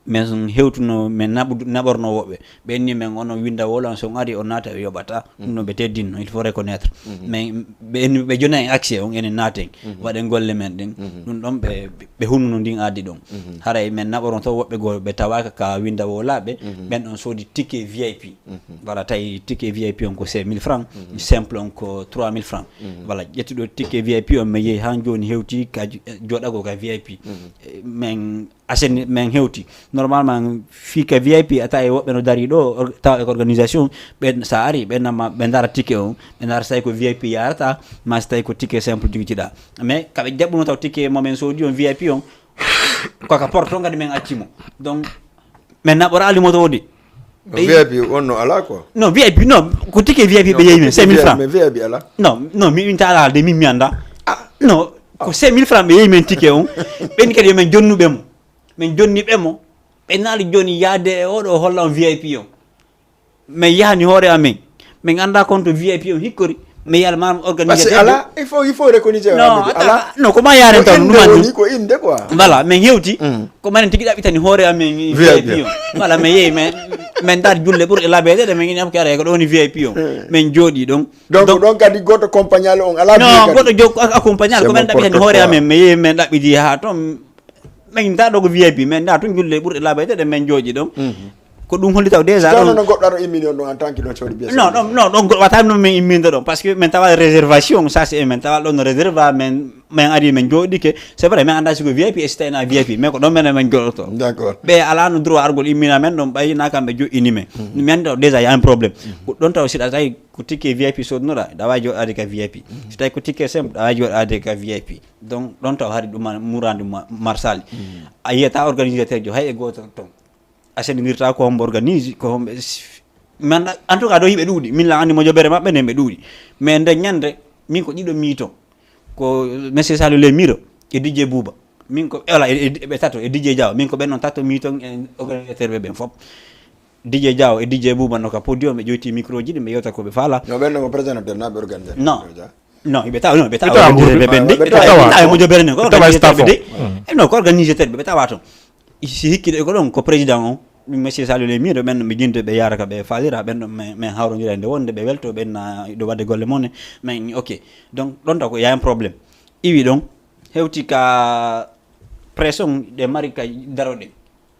men hewtuno, men naɓudu-, naɓorno woɓɓe. Ɓen ni men ono winda wolo, so on ari on naata ɓe yoɓata. Ɗum, mhm, no ɓe teddinno, il faut reconnaître. Mhm. Mais ɓe, ɓe jona en accès on enen naaten. Mhm. Waɗen golle men ɗen. Mhm. Ɗum ɗon ɓe, ɓe hunnuno ndin addi ɗon. Mhm. Haray men naɓoron to woɓɓe goo ɓe tawaka ka winda wolaɓe. Mhm. Ɓen on soodi ticket V I P. Mhm. Voilà, tawi ticket V I P on ko cinq mille francs, mhm, simple on ko trois mille francs. Mhm. Voilà, ƴettuɗo ticket V I P on, mi yehi han jooni hewti ka jo-, joɗago ka V I P. Mhm. Eh, men aseni, men hewti. Normalement, fii ka V I P, a tawi woɓɓe no dari ɗo, or-, tawa e ko organisation, ɓe sa ari, ɓe nama, ɓe dara ticket on, ɓe dara so tawi ko V I P yarata, ma so tawi ko ticket simple jogiɗa. Mais ka ɓe jaɓɓuno taw ticket mo men soodi on V I P on, ko ka porte on kadi men acci mo. Donc, men naɓora alimoto o de. No, V I P on no ala quoi. Non, V I P, non, ko ticket V I P ɓe yeyi men, cinq mille francs. Mais V I P ala. Non, non, mi winta ala de, min mi anda. Non, ko cinq mille francs ɓe yeeyi men ticket on. Ɓen kadi yo men jonnuɓe mo. Men jonniɓe mo. Ɓe naali jooni yaade e oɗo o holla on VIP on. Men yahani hoore amen. Men annda kon to VIP on hikkori. Men yalma organisé. Parce que ala, il faut, il faut reconnaître. Non, ala, non, ko ma yaren taw ɗum woni ko inde quoi. Voilà, men hewti. Ko manen tigi ɗaɓɓitani hoore amen VIP on. Voilà, men yeeyi men men dar julle ɓurɗe laabeede ɗe men ini am kare ko ɗo woni VIP on. Men jooɗi ɗon. Donc ɗon kadi goto compagnale on ala. Non, goto jokko accompagnale ko men ɗaɓɓitani hoore amen, men yeeyi men ɗaɓɓiti ha ton. Men nda ɗo ko VIP, men nda tun julle ɓurɗe laabeede ɗe men jooɗi ɗon. Ko ɗum holli taw déjà ɗon. Ɗon no goɗɗo aɗo immini on ɗon en tant que ɗon sodi bien. Non, ɗon non ɗon goɗɗo wata non men imminde ɗon parce que men tawa réservation ça c'est men tawa ɗon no réserva men men ari men jooɗike. C'est vrai men anda siko VIP et si tawina VIP mais ko ɗon men men jooɗoto. D'accord. Ɓe ala no droit argol immina men ɗon ɓayi na kamɓe joɗɗini men. Men ɗo déjà y a un problème. Ko ɗon taw siɗa tawi ko ticket VIP sodnoɗa ɗa wawi joɗade ka VIP. Si tawi ko ticket simple ɗa wawi joɗade ka VIP. Donc ɗon taw hari ɗum murandi marsali. A yiyata organisateur jo hay e goto ton. A sendidirta ko hombo organise ko homɓe. Men en tout cas ɗo yimɓe ɗuuɗi min la andi mo jobere maɓɓe nden ɓe ɗuuɗi. Mais nde ñande min ko ɗiɗo mi ton. Ko monsieur Salou le miro e DJ Bouba. Min ko ela ɓe tato e DJ Diaw min ko ɓen on tato mi ton e organisateur ɓe ɓen fop. DJ Diaw e DJ Bouba no ka podium ɓe ƴoyti micro ji ɗi ɓe yewta ko ɓe faala. No ɓen no ko présentateur na ɓe organisateur. Non. Non, ɓe tawa non ɓe tawa ɓe ɓe ndi ɓe tawa mo jobere nden ko organisateur ɓe de. No ko organisateur ɓe ɓe tawa ton. Si hikkiɗe ko ɗon ko président on. Monsieur Salou le miro ɓen ɓe jinde ɓe yara ka ɓe falira ɓen ɗon men hawrodira nde wonde ɓe welto ɓen na ɗo wadde golle mon. Men ok. Donc ɗon taw ko y a un problème. Iwi ɗon hewti ka pression ɗe mari ka daroɗe.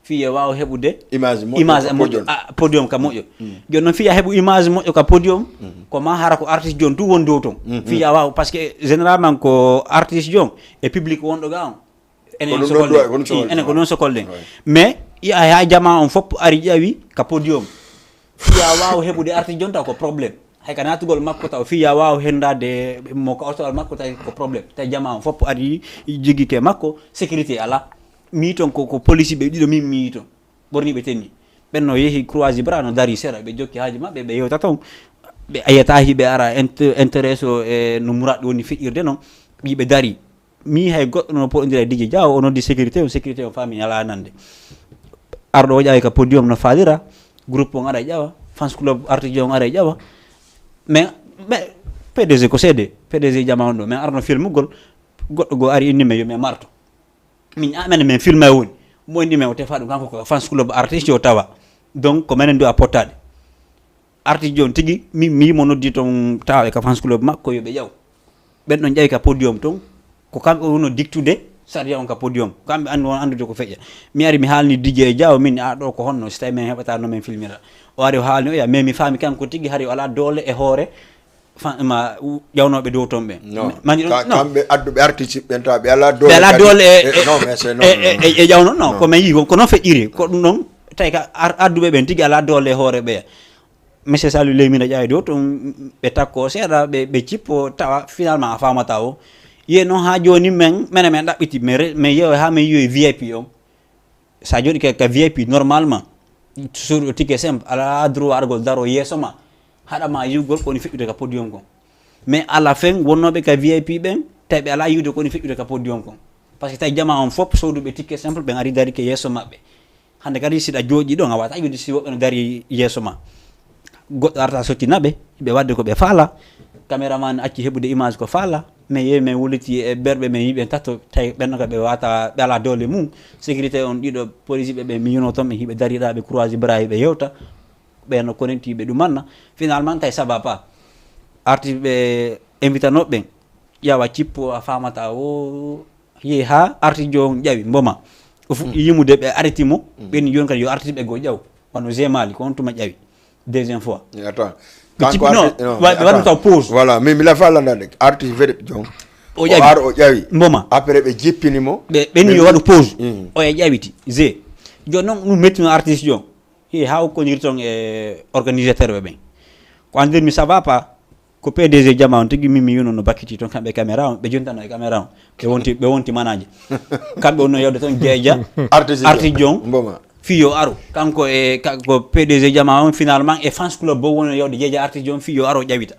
Fiya waawa heɓude image moƴƴo ka podium ka moƴƴo. Joni noon fiya heɓu image moƴƴo ka podium. Ko ma hara ko artiste joni tout woni dow ton. Fiya waawa parce que généralement ko artiste jon e public wonɗo ga on. Enen ko noon sokolɗen mais yiya ha jama on fof ari ƴawi ka podium. Fiya waawa heɓude artiste jon taw ko problème. Hay ka natugol makko taw fiya waawa hendade mo ka otowal makko tawi ko problème tawi jama on fof ari jigike makko sécurité ala. Mi ton ko ko police ɓe ɗiɗo min mi ton ɓorni ɓe tenni. Ɓen no yehi croisi bras no dari sera ɓe jokki haaji maɓɓe ɓe yewta ton. Ɓe ayata hiɓe ara intéresse o e no muraɗ woni feƴƴirde non. Ɓiɓe dari mi hay goɗɗo no poɗodira e DJ Diaw o noddi sécurité o sécurité o fami ala nande. Arɗo o ƴawi ka podium no falira groupe on ara ƴawa fans club artiste on ara ƴawa. Mais mais PDG ko seede PDG jama on ɗo mais arno filmugol. Goɗɗo goo ari inni men yo men marto. Min amene men filma woni mo inni men o tefa ɗum kanko ko fans club artiste o tawa. Donc ko menen du a pottaɗe. Artiste on tigi mi mi mo noddi ton tawa ka fans club makko yo ɓe ƴaw. Ɓen ɗon ƴawi ka podium ton ko kamɓe o wono dictude sardiya on ka podium kamɓe andu on andude ko feƴƴa. Mi ari mi haalni DJ Diaw min a ɗo ko honno si tawi men heɓata no men filmira. O ari o haalni oya mais mi faami kanko tigi hari o ala doole e hoore. Ma ƴawnooɓe dow toon ɓe. Mani ɗon kamɓe adduɓe artiste ɓen tawa ɓe ala doole ɓe ala doole e ƴawno non ko min yi ko noon feƴƴiri ko ɗum ɗon tawi ka adduɓe ɓen tigi ala doole e hoore ɓeya. Monsieur Saliou Ley mina ƴawi dow toon ɓe takko seeɗa ɓe ɓe cippo tawa finalement a famata o. Ye noon ha joni men mene men ɗaɓɓiti mais yeewe ha min yiyoy VIP on. Sa jooɗike ka VIP normalement suuɗo ticket simple ala droit argol daro yeeso ma. Haɗama yiwgol kowoni feƴƴude ka podium kon. Mais à la fin wonnooɓe ka VIP ɓen tawi ɓe ala yiwde kowoni feƴƴude ka podium kon. Parce que tawi jama on fof sooduɓe ticket simple ɓen ari darike yeeso maɓɓe. Hande kadi siɗa jooɗi ɗon a wata yiwde si woɓɓe no dari yeeso ma. Goɗɗo arta sottina ɓe ɓe wadde ko ɓe faala. Caméraman acci heɓude image ko faala. Mais yeewi men wulliti e berɓe men yiɓe tatto tawi ɓenno ka ɓe wata ɓe ala doole mum. Sécurité on ɗiɗo police ɓe ɓe miyuno toon ɓe hiɓe darira ɓe croisi bras ɓe yewta. Ɓe no connecti ɓe ɗumanna. Finalement tawi ça va pas. Arti ɓe invitanoɓe ɓen ƴawa cippo a famata o yehi ha arti jon ƴawi mboma. O fuɗɗi yimude ɓe arrêti mo. Ɓen joni kadi yo arti ɓe go ƴaw wano gemali ko on tuma ƴawi. Deuxième fois. Attends. Ɓe cippi non ɓe waɗi taw pause. Voilà mais mi lafa landade artiste vedette jon. O ƴawi o ƴawi mboma après ɓe jippini mo. Ɓe ɓeni yo waɗu pause. Oya ƴawiti g joni noon ɗum mettino artiste jon. Hi ha o koniri toon e organisateur ɓe ɓen. Ko andirmi ça va pas. Ko PDG jama on tigi min mi yuno no bakkiti toon kamɓe caméra on ɓe jontano e caméra on. Ɓe wonti ɓe wonti manaje. Kamɓe wonno yewde toon jeeja. Artiste jon mboma. Fiyo aro kanko e ko PDG jama on finalement e fans club bo wonno yewde jeeja artiste jon fiyo aro ƴawita.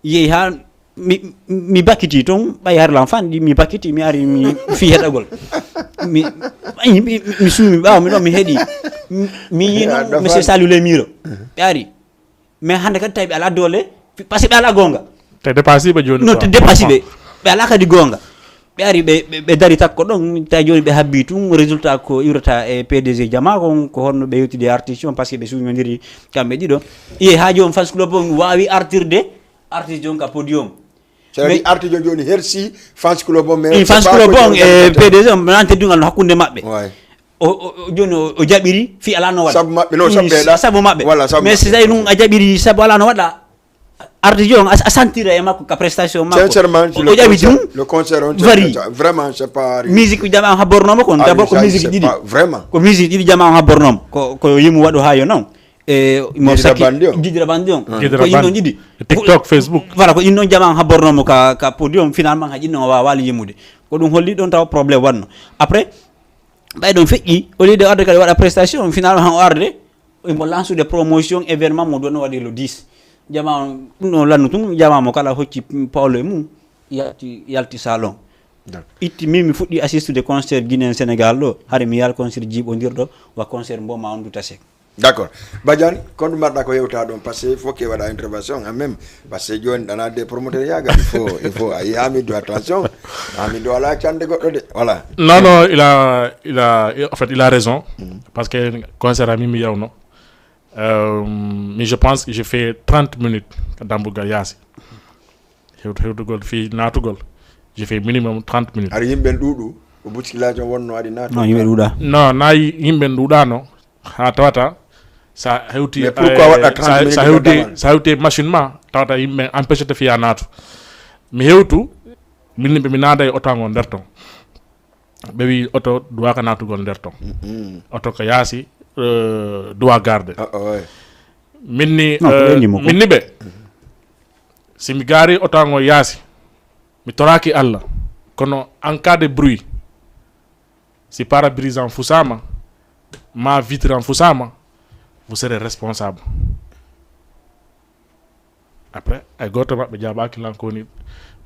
Yehi ha Mi, mi bakiti toon, ɓay har lan fanɗi, mi bakiti, mi ari, mi fii heɗagol. Mi, mi, mi, mi suumi ɓaawo, mi ɗon, mi heɗi. Mi, mi yi noon, monsieur Saliou Ley Miro. Ɓe ari. Mais hannde kadi tawi ɓe alaa doole, parce que ɓe alaa goonga. Te dépassé ɓe jooni. Non, te dépassé ɓe. Ɓe alaa kadi goonga. Ɓe ari, ɓe, ɓe, ɓe dari takko ɗon, tawi jooni ɓe habbi tun, résultat ko iwrata e P D G Jama kon, ko honno ɓe yewtidi e artiste on, parce que ɓe suñondiri kamɓe ɗiɗo. Iye, haa jooni fans club on waawi artirde artiste on ka podium. C'est-à-dire, artiste on jooni hersi fans club on, mais fans club on e P D G on, nante dungal no hakkunde maɓɓe. O, o, o, jooni o, o jaɓiri fii alaa no waɗa. Sabu maɓɓe, non, sabu ɓe ɗa. Sabu maɓɓe. Voilà, sabu maɓɓe. Mais si tawi ɗum a jaɓiri sabu alaa no waɗa, artiste on, a, a sentira e makko ka prestation makko. Sincèrement, o jaɓi ɗum. Le concert on, vari. Vraiment, c'est pas. Musique jama on habbornoma kon. D'abord ko musique ɗiɗi. Vraiment. Ko musique ɗiɗi jama on habbornoma. Ko, ko yimu waɗu haa yo non. E mo sakki Didi Rabandi on. Didi Rabandi on. Ko innon ɗiɗi. TikTok, Facebook. Voilà, ko innon jama on habbornoma ka, ka podium, finalement ha innon o waawaali yimude. Ko ɗum holli ɗon taw problème wanno. Après, ɓay ɗon feƴƴi, au lieu de arde kadi waɗa prestation, finalement han o arde, imo lansude promotion événement mo ɗon waɗi le dix. Jama on, ɗum ɗon lannu tun, jama mo kala hocci pawlo e mum, yalti, yalti salon. Itti min mi fuɗɗi assistude concert Guinéen Sénégal ɗo, hare mi yal concert jiiɓondirɗo, wa concert Mboma on du Tasek. D'accord. Badiane, kono marɗa ko yewta ɗon, parce que il faut que waɗa intervention en même, parce que jooni ɗana de promoteur yaga, il faut, il faut, a yi Hamidou, attention, Hamidou ala cande goɗɗo de, voilà. Non, non, il a, il a, en fait, il a raison, parce que concert ami mi yawno. Euh, mais je pense que j'ai fait trente minutes ka dambugal yaasi. Hewtu, hewtugol fii naatugol, j'ai fait minimum trente minutes. Hari yimɓe ɗuuɗu, ko bousculade on wonno ari naatu. Non, yimɓe ɗuuɗa. Non, na yi-, yimɓe ɗuuɗano, haa tawata, sa hewti, mais pourquoi eh, waɗa trente sa, minutes sa de hewti, dama? Sa hewti machine ma, tawata yimɓe empêché te fiya naatu. Mi hewtu, min ɓe mi naada e oto ngo nder ton. Ɓe wi oto duwaka naatugol nder ton. Mm-mm. Oto ko yaasi, eh, duwa garde. Oh, oh, ouais. Min ni, non, ko eh, ɓe ni mo ko. Min ni ɓe. Si mi gaari oto ngo yaasi, mi toraaki Allah, kono en cas de bruit, si pare-brise am fusaama, ma vitre am fusaama, vous serez responsable. Après, hay gooto maɓɓe jaabaaki lan ko woni,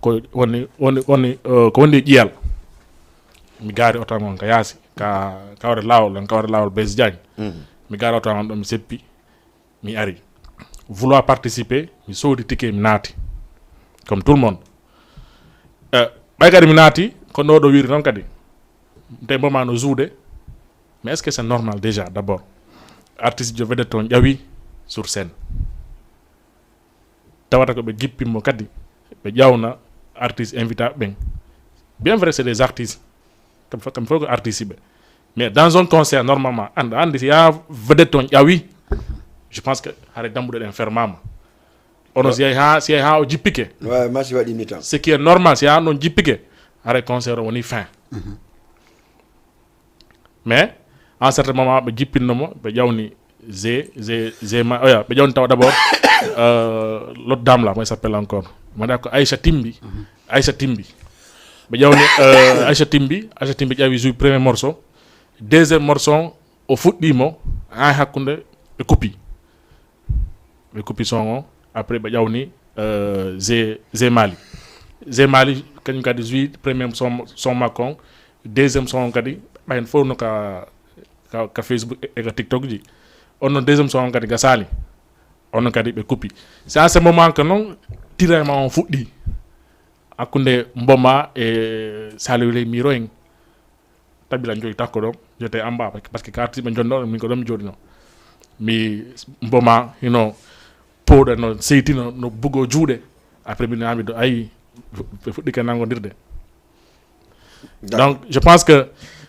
ko woni, woni, woni, eh, ko woni ƴiyal. Mi gaari oto ngo ka yaasi, ka, kawre laawol, en kawre laawol Blaise Diagne. Mhm. Mi gaari oto ngo ɗo, mi seppi. Mi ari. Vouloir participer, mi soodi ticket, mi naati. Comme tout le monde. Eh, ɓay kadi mi naati, ko ɗo ɗo wiri noon kadi. Te Mboma no jouer. Mais est-ce que c'est normal déjà, d'abord? Artiste jo vedette on ƴawi sur scène. Tawata ko ɓe jippimmo kadi, ɓe ƴawna artiste invité ɓen. Bien vrai, c'est des artistes. Kam fo, kam fof ko artiste ɓe. Mais dans un concert, normalement, anda, andi, si yaa vedette on ƴawi, je pense que hare dambuɗe ɗen fermama. Ono si yahi ha, si yahi ha o jippike. Ouais, ma si waɗi mi-temps. Ce qui est normal, si yaa non jippike, hare concert o woni fin. Mhm. Mais, à un certain moment, ɓe jippinno mo, ɓe ƴawni Zé, Zé, Zé ma, oya, ɓe ƴawni tawa d'abord, euh, l'autre dame là, comment elle s'appelle encore? Maɗa ko Aïcha Timbi. Mhm. Aïcha Timbi. Ɓe ƴawni, euh, Aïcha Timbi, Aïcha Timbi ƴawi joué premier morceau. Deuxième morceau, o fuɗɗi mo, ha hakkunde ɓe kupi. Ɓe kupi son o, après ɓe ƴawni, euh, Zé, Zé Mali. Zé Mali, kañum kadi joué premier son, son makko on. Deuxième son on kadi, ɓayen fof no ka, ka, ka Facebook e, e ka TikTok ji. On non deuxième son on kadi gasaali. On non kadi ɓe kupi. C'est à ce moment que non, tiraillement on fuɗɗi. Hakkunde Mboma e Saliou Ley Miro en. Tabila joyi takko ɗon, jete amba, parce que ka artiste ɓe jonno, min ko ɗon mi jooɗino. Mi Mboma, hino powɗa no seytino, no bugo juuɗe. Après, min ami do ayi, ɓe fuɗɗike nangondirde. D'accord. Donc, je pense que,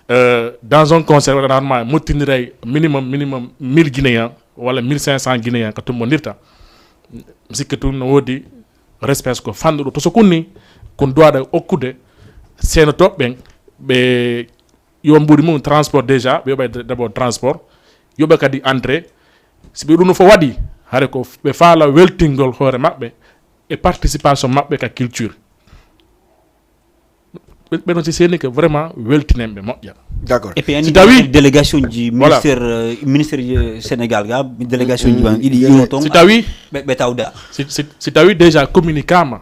euh, dans un concert, normalement, mottiniray minimum, minimum mille Guinéens, walla mille cinq cents Guinéens, ko tummbondirta. Mi sikki tun no woodi respect ko fanɗuɗo to so kunni, kun duwaɗa okkude seenotooɓe ɓen, ɓe yo mbuuɗi mum transport déjà, ɓe yoɓa d'abord transport, yoɓa kadi entrée. Si ɓe ɗum no fof waɗi, hare ko ɓe faala weltingol hoore maɓɓe e participation maɓɓe ka culture. Ɓe, ɓe noon si seeni que vraiment weltinen ɓe moƴƴa. D'accord. Et puis, si tawi délégation ji, voilà, ministère, euh, ministère ji Sénégal ga, délégation ji, mm, ban, iɗi yiwo toon, si tawi ɓe, ɓe tawda. Si, si, si tawi déjà communiqué ma,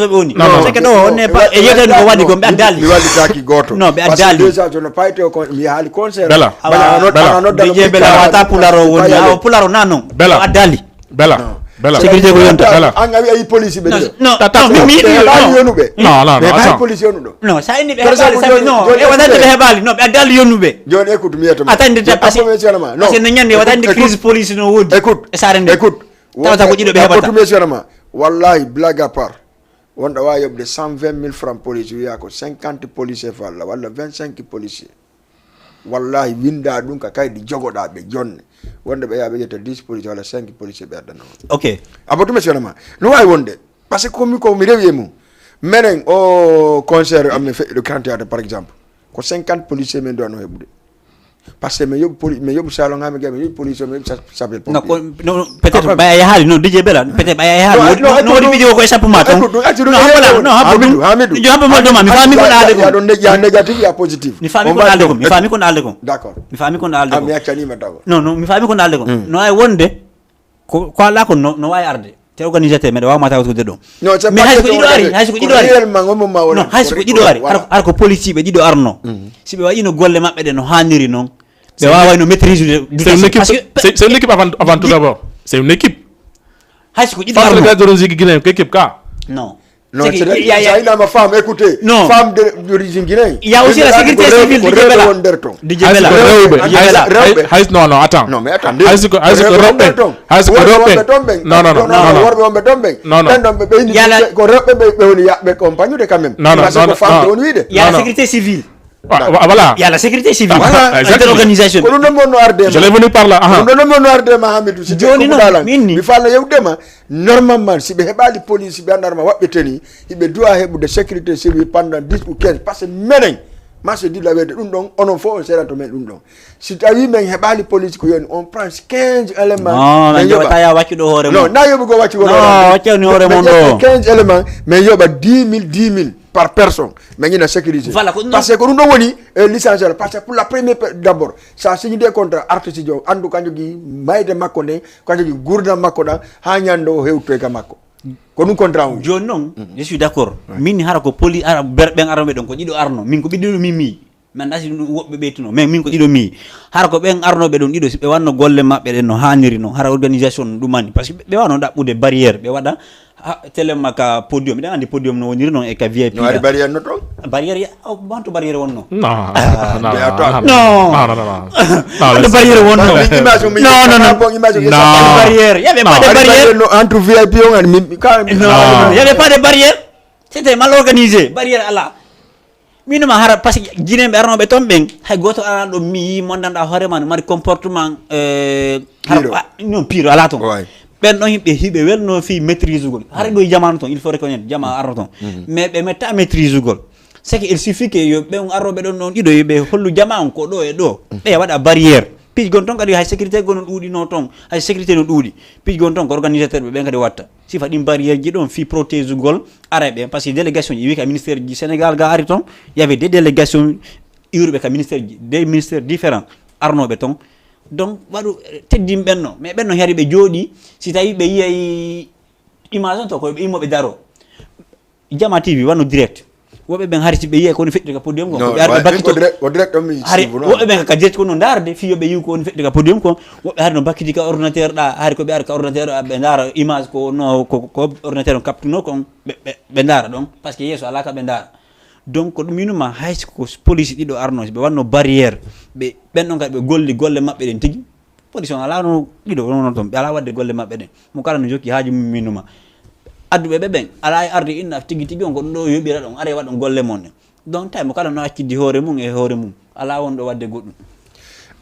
to ɓe woni. Non, non. C'est que ɗo on n'est pas e yewtere nde ko waɗi ko ɓe addaali. Mi wallitaaki gooto. Non, ɓe addaali. Déjà, jono payte o kon mi haali concert. Bela. Bela, bela. Didier Bela wata pularo woni. Awa pularo na non. Bela. Ɓe addaali. Bela. Bela. Sécurité ko yonta. Bela. An a wi ayi police ɓe ɗo. Non, non, mi mi ɓe haali yonuɓe. Non, non, non, attends. Police yonuɗo. Non, sa inni ɓe heɓaali sabi non. E wonande ɓe heɓaali non, ɓe addaali yonuɓe. Joni écoute mi yetto. Attends, parce que no ñande watande crise police no wodi. Écoute. E saare nde. Écoute. Tawata ko ɗiɗo ɓe heɓata. Écoute, monsieur Rama. Wallahi, blague à part. Wonɗo waawi yoɓde cent vingt mille francs police, wiya ko cinquante policier falla, walla vingt-cinq policier. Wallahi, winda ɗum ka kaydi jogoɗa ɓe jonne. Wonde ɓe yaha ɓe ƴetta dix policier walla cinq policier ɓe addana on. Ok. Abotu, monsieur Rama. No waawi wonde. Parce que komi ko mi rewi e mum. Menen o concert amen feƴƴuɗo quarante par exemple. Ko cinquante policier men do no heɓude. Parce que mi yoɓi police, mi yoɓi salon ha mi gami yoɓi police, mi yoɓi sapel pompier. Non, peut-être ɓaya yahaali non, Didier Bela, peut-être ɓaya yahaali. No wodi video ko e sappo ma ton. Non, habbo la non, habbo ɗum. Hamidou, Hamidou. Jo habbo mo doma mi faami ko alde ko. Ya ɗon ya négatif ya positif. Mi faami ko alde ko. Mi faami ko alde ko. D'accord. Mi faami ko alde ko. Mi accanima taw. Non, non, mi faami ko alde ko. No ay wonde ko ko ala ko no no wawi arde. Te organisateur meɗa wawma tawtude ɗum. Mais hay so ko ɗiɗo ari, hay so ko ɗiɗo ari. Non, hay so ko ɗiɗo ari. Hara ko police ɓe ɗiɗo arno. Si ɓe waɗino golle maɓɓe ɗe no hanniri noon, ɓe waawayno maîtrise de. C'est une équipe, c'est une équipe avant, avant tout d'abord. C'est une équipe. Hay so ko ɗiɗo arno. Femme de Guinéen, ko équipe ka. Non. Non, c'est il y a, il y a... Femme, écoutez. Non. Femme de, d'origine guinéenne. Il y a aussi la sécurité civile du Djebela. Djebela. Rewɓe. Rewɓe. Hay, non, non, attends. Non, mais attendez. Hay ko, hay ko rewɓe. Hay ko rewɓe. Non, non, non, non. Worɓe wonɓe toon ɓen. Non, non. Ɓen ɗon ɓe ɓe indi ko rewɓe ɓe ɓe woni yaɓɓe compagnie de quand même. Non, non, non. Parce que femme de woni wiide. Il y a la sécurité civile. Voilà. Il y a la sécurité civile. Voilà. Exactement. Interorganisation. Ko ɗum ɗon wonno arde. Je l'ai venu par là. Ko ɗum ɗon wonno arde ma Hamidou. Joni non, min ni. Mi faalno yewdema. Normalement, si ɓe heɓaali police, si ɓe anndaano ma waɗɓe tenue, hiɓe duwa heɓude sécurité civile pendant dix ou quinze, parce que menen, marché dilla weede ɗum ɗon, onon fof on seeɗanto men ɗum ɗon. Si tawi men heɓaali police ko yoni, on prend quinze éléments. Non, men yoɓata ya waccuɗo hoore mon. Non, na yoɓugo waccugo hoore mon. Waccu hoore mon ɗo. Quinze éléments, men yoɓa dix mille, dix mille par personne. Men ina sécurisé. Voilà, ko ɗum ɗon. Parce que ko ɗum ɗon woni, eh, l'essentiel. Parce que pour la première pe-, d'abord, sa signé des contrats, artiste jo, anndu kanjo gi mayde makko nde, kanjo gi gurdam makko ɗan, ha ñande o hewtoy ka makko. Ko ɗum contrat on. Joni noon, je suis d'accord. Min hara ko poli, hara ber-, ɓen aroɓe ɗon ko ɗiɗo arno. Min ko ɓe ɗiɗo mi mi. Mi annda si ɗum woɓɓe ɓeytuno. Mais min ko ɗiɗo mi. Hara ko ɓen arnoɓe ɗon ɗiɗo, si ɓe wanno golle maɓɓe ɗen no haaniri noon, hara organisation no ɗumani. Parce que ɓe wano ɗaɓɓude barrière, ɓe waɗa ha, télé ma ka podium. Miɗa anndi podium no woniri noon e ka V I P. No waɗi barrière no toon? Barrière ya, o, banto barrière wonno. Non, non, non, non, non. Banto barrière wonno. Non, non, non. Barrière. Il y avait pas de barrière. No, entre V I P on and mi, ka, non, il y avait pas de barrière. C'était mal organisé. Barrière ala. Min ma hara, parce que Guinéen ɓe arnooɓe toon ɓen, hay gooto alaa ɗo mi yii mo anndanɗaa hoore ma no mari comportement, euh, hara Pire. Ah, non, pire alaa toon. Ouais. Ɓen ɗon yimɓe hiɓe welno fii maîtrisugol. Hara ɗo e jamaanu toon, il faut reconnaître, jamaa arno toon. Mais ɓe metta maîtrisugol. C'est que il suffit que yo ɓen arooɓe ɗon ɗon ɗiɗo, yo ɓe hollu jamaa on ko ɗo e ɗo. Ɓe waɗa barrière. Piiji gon toon kadi hay sécurité gon no ɗuuɗi no toon, hay sécurité no ɗuuɗi. Piiji gon toon ko organisateur ɓe ɓen kadi watta. Sifa ɗin barrière ji ɗon fii protégugol arayɓe ɓen, parce que délégation ji wi ka ministère ji Sénégal ga ari toon, y avait des délégations iwruɓe ka ministère ji, des ministères différents arnooɓe toon. Donc waɗu, eh, teddin ɓen no, mais ɓen no hari ɓe jooɗi, si tawi ɓe yiyay image on to ko ɓe immoɓe daro. Jama T V wanno direct. Woɓɓe ɓen hari si ɓe yiyay ko woni feƴƴude ka podium ko, ko ɓe ari ɓe bakkito. Hari woɓɓe ɓen ka direct ko no ndaarde fii yo ɓe yiw ko woni feƴƴude ka podium ko. Woɓɓe hari no bakkiti ka ordinateur ɗa, hari ko ɓe ari ka ordinateur ɗa, ɓe ndaara image ko no, ko, ko ordinateur on captuno kon, ɓe, ɓe, ɓe ndaara ɗon, parce que yeeso alaa ka ɓe ndaara. Donc ko ɗum minuma, hay si ko police ɗiɗo arno, si ɓe wanno barrière, ɓe, ɓen ɗon kadi ɓe golli golle maɓɓe ɗen tigi. Police on alaa no ɗiɗo, no, no toon, ɓe alaa waɗde golle maɓɓe ɗen. Mo kala no jokki haaju mum minuma. Adduɓe ɓe ɓen, alaa e arde inna tigi tigi on ko ɗum ɗo yoɓira ɗon, are waɗon golle mon ɗen. Donc tawi mo kala no accidi hoore mum e hoore mum, alaa won ɗo waɗde goɗɗum.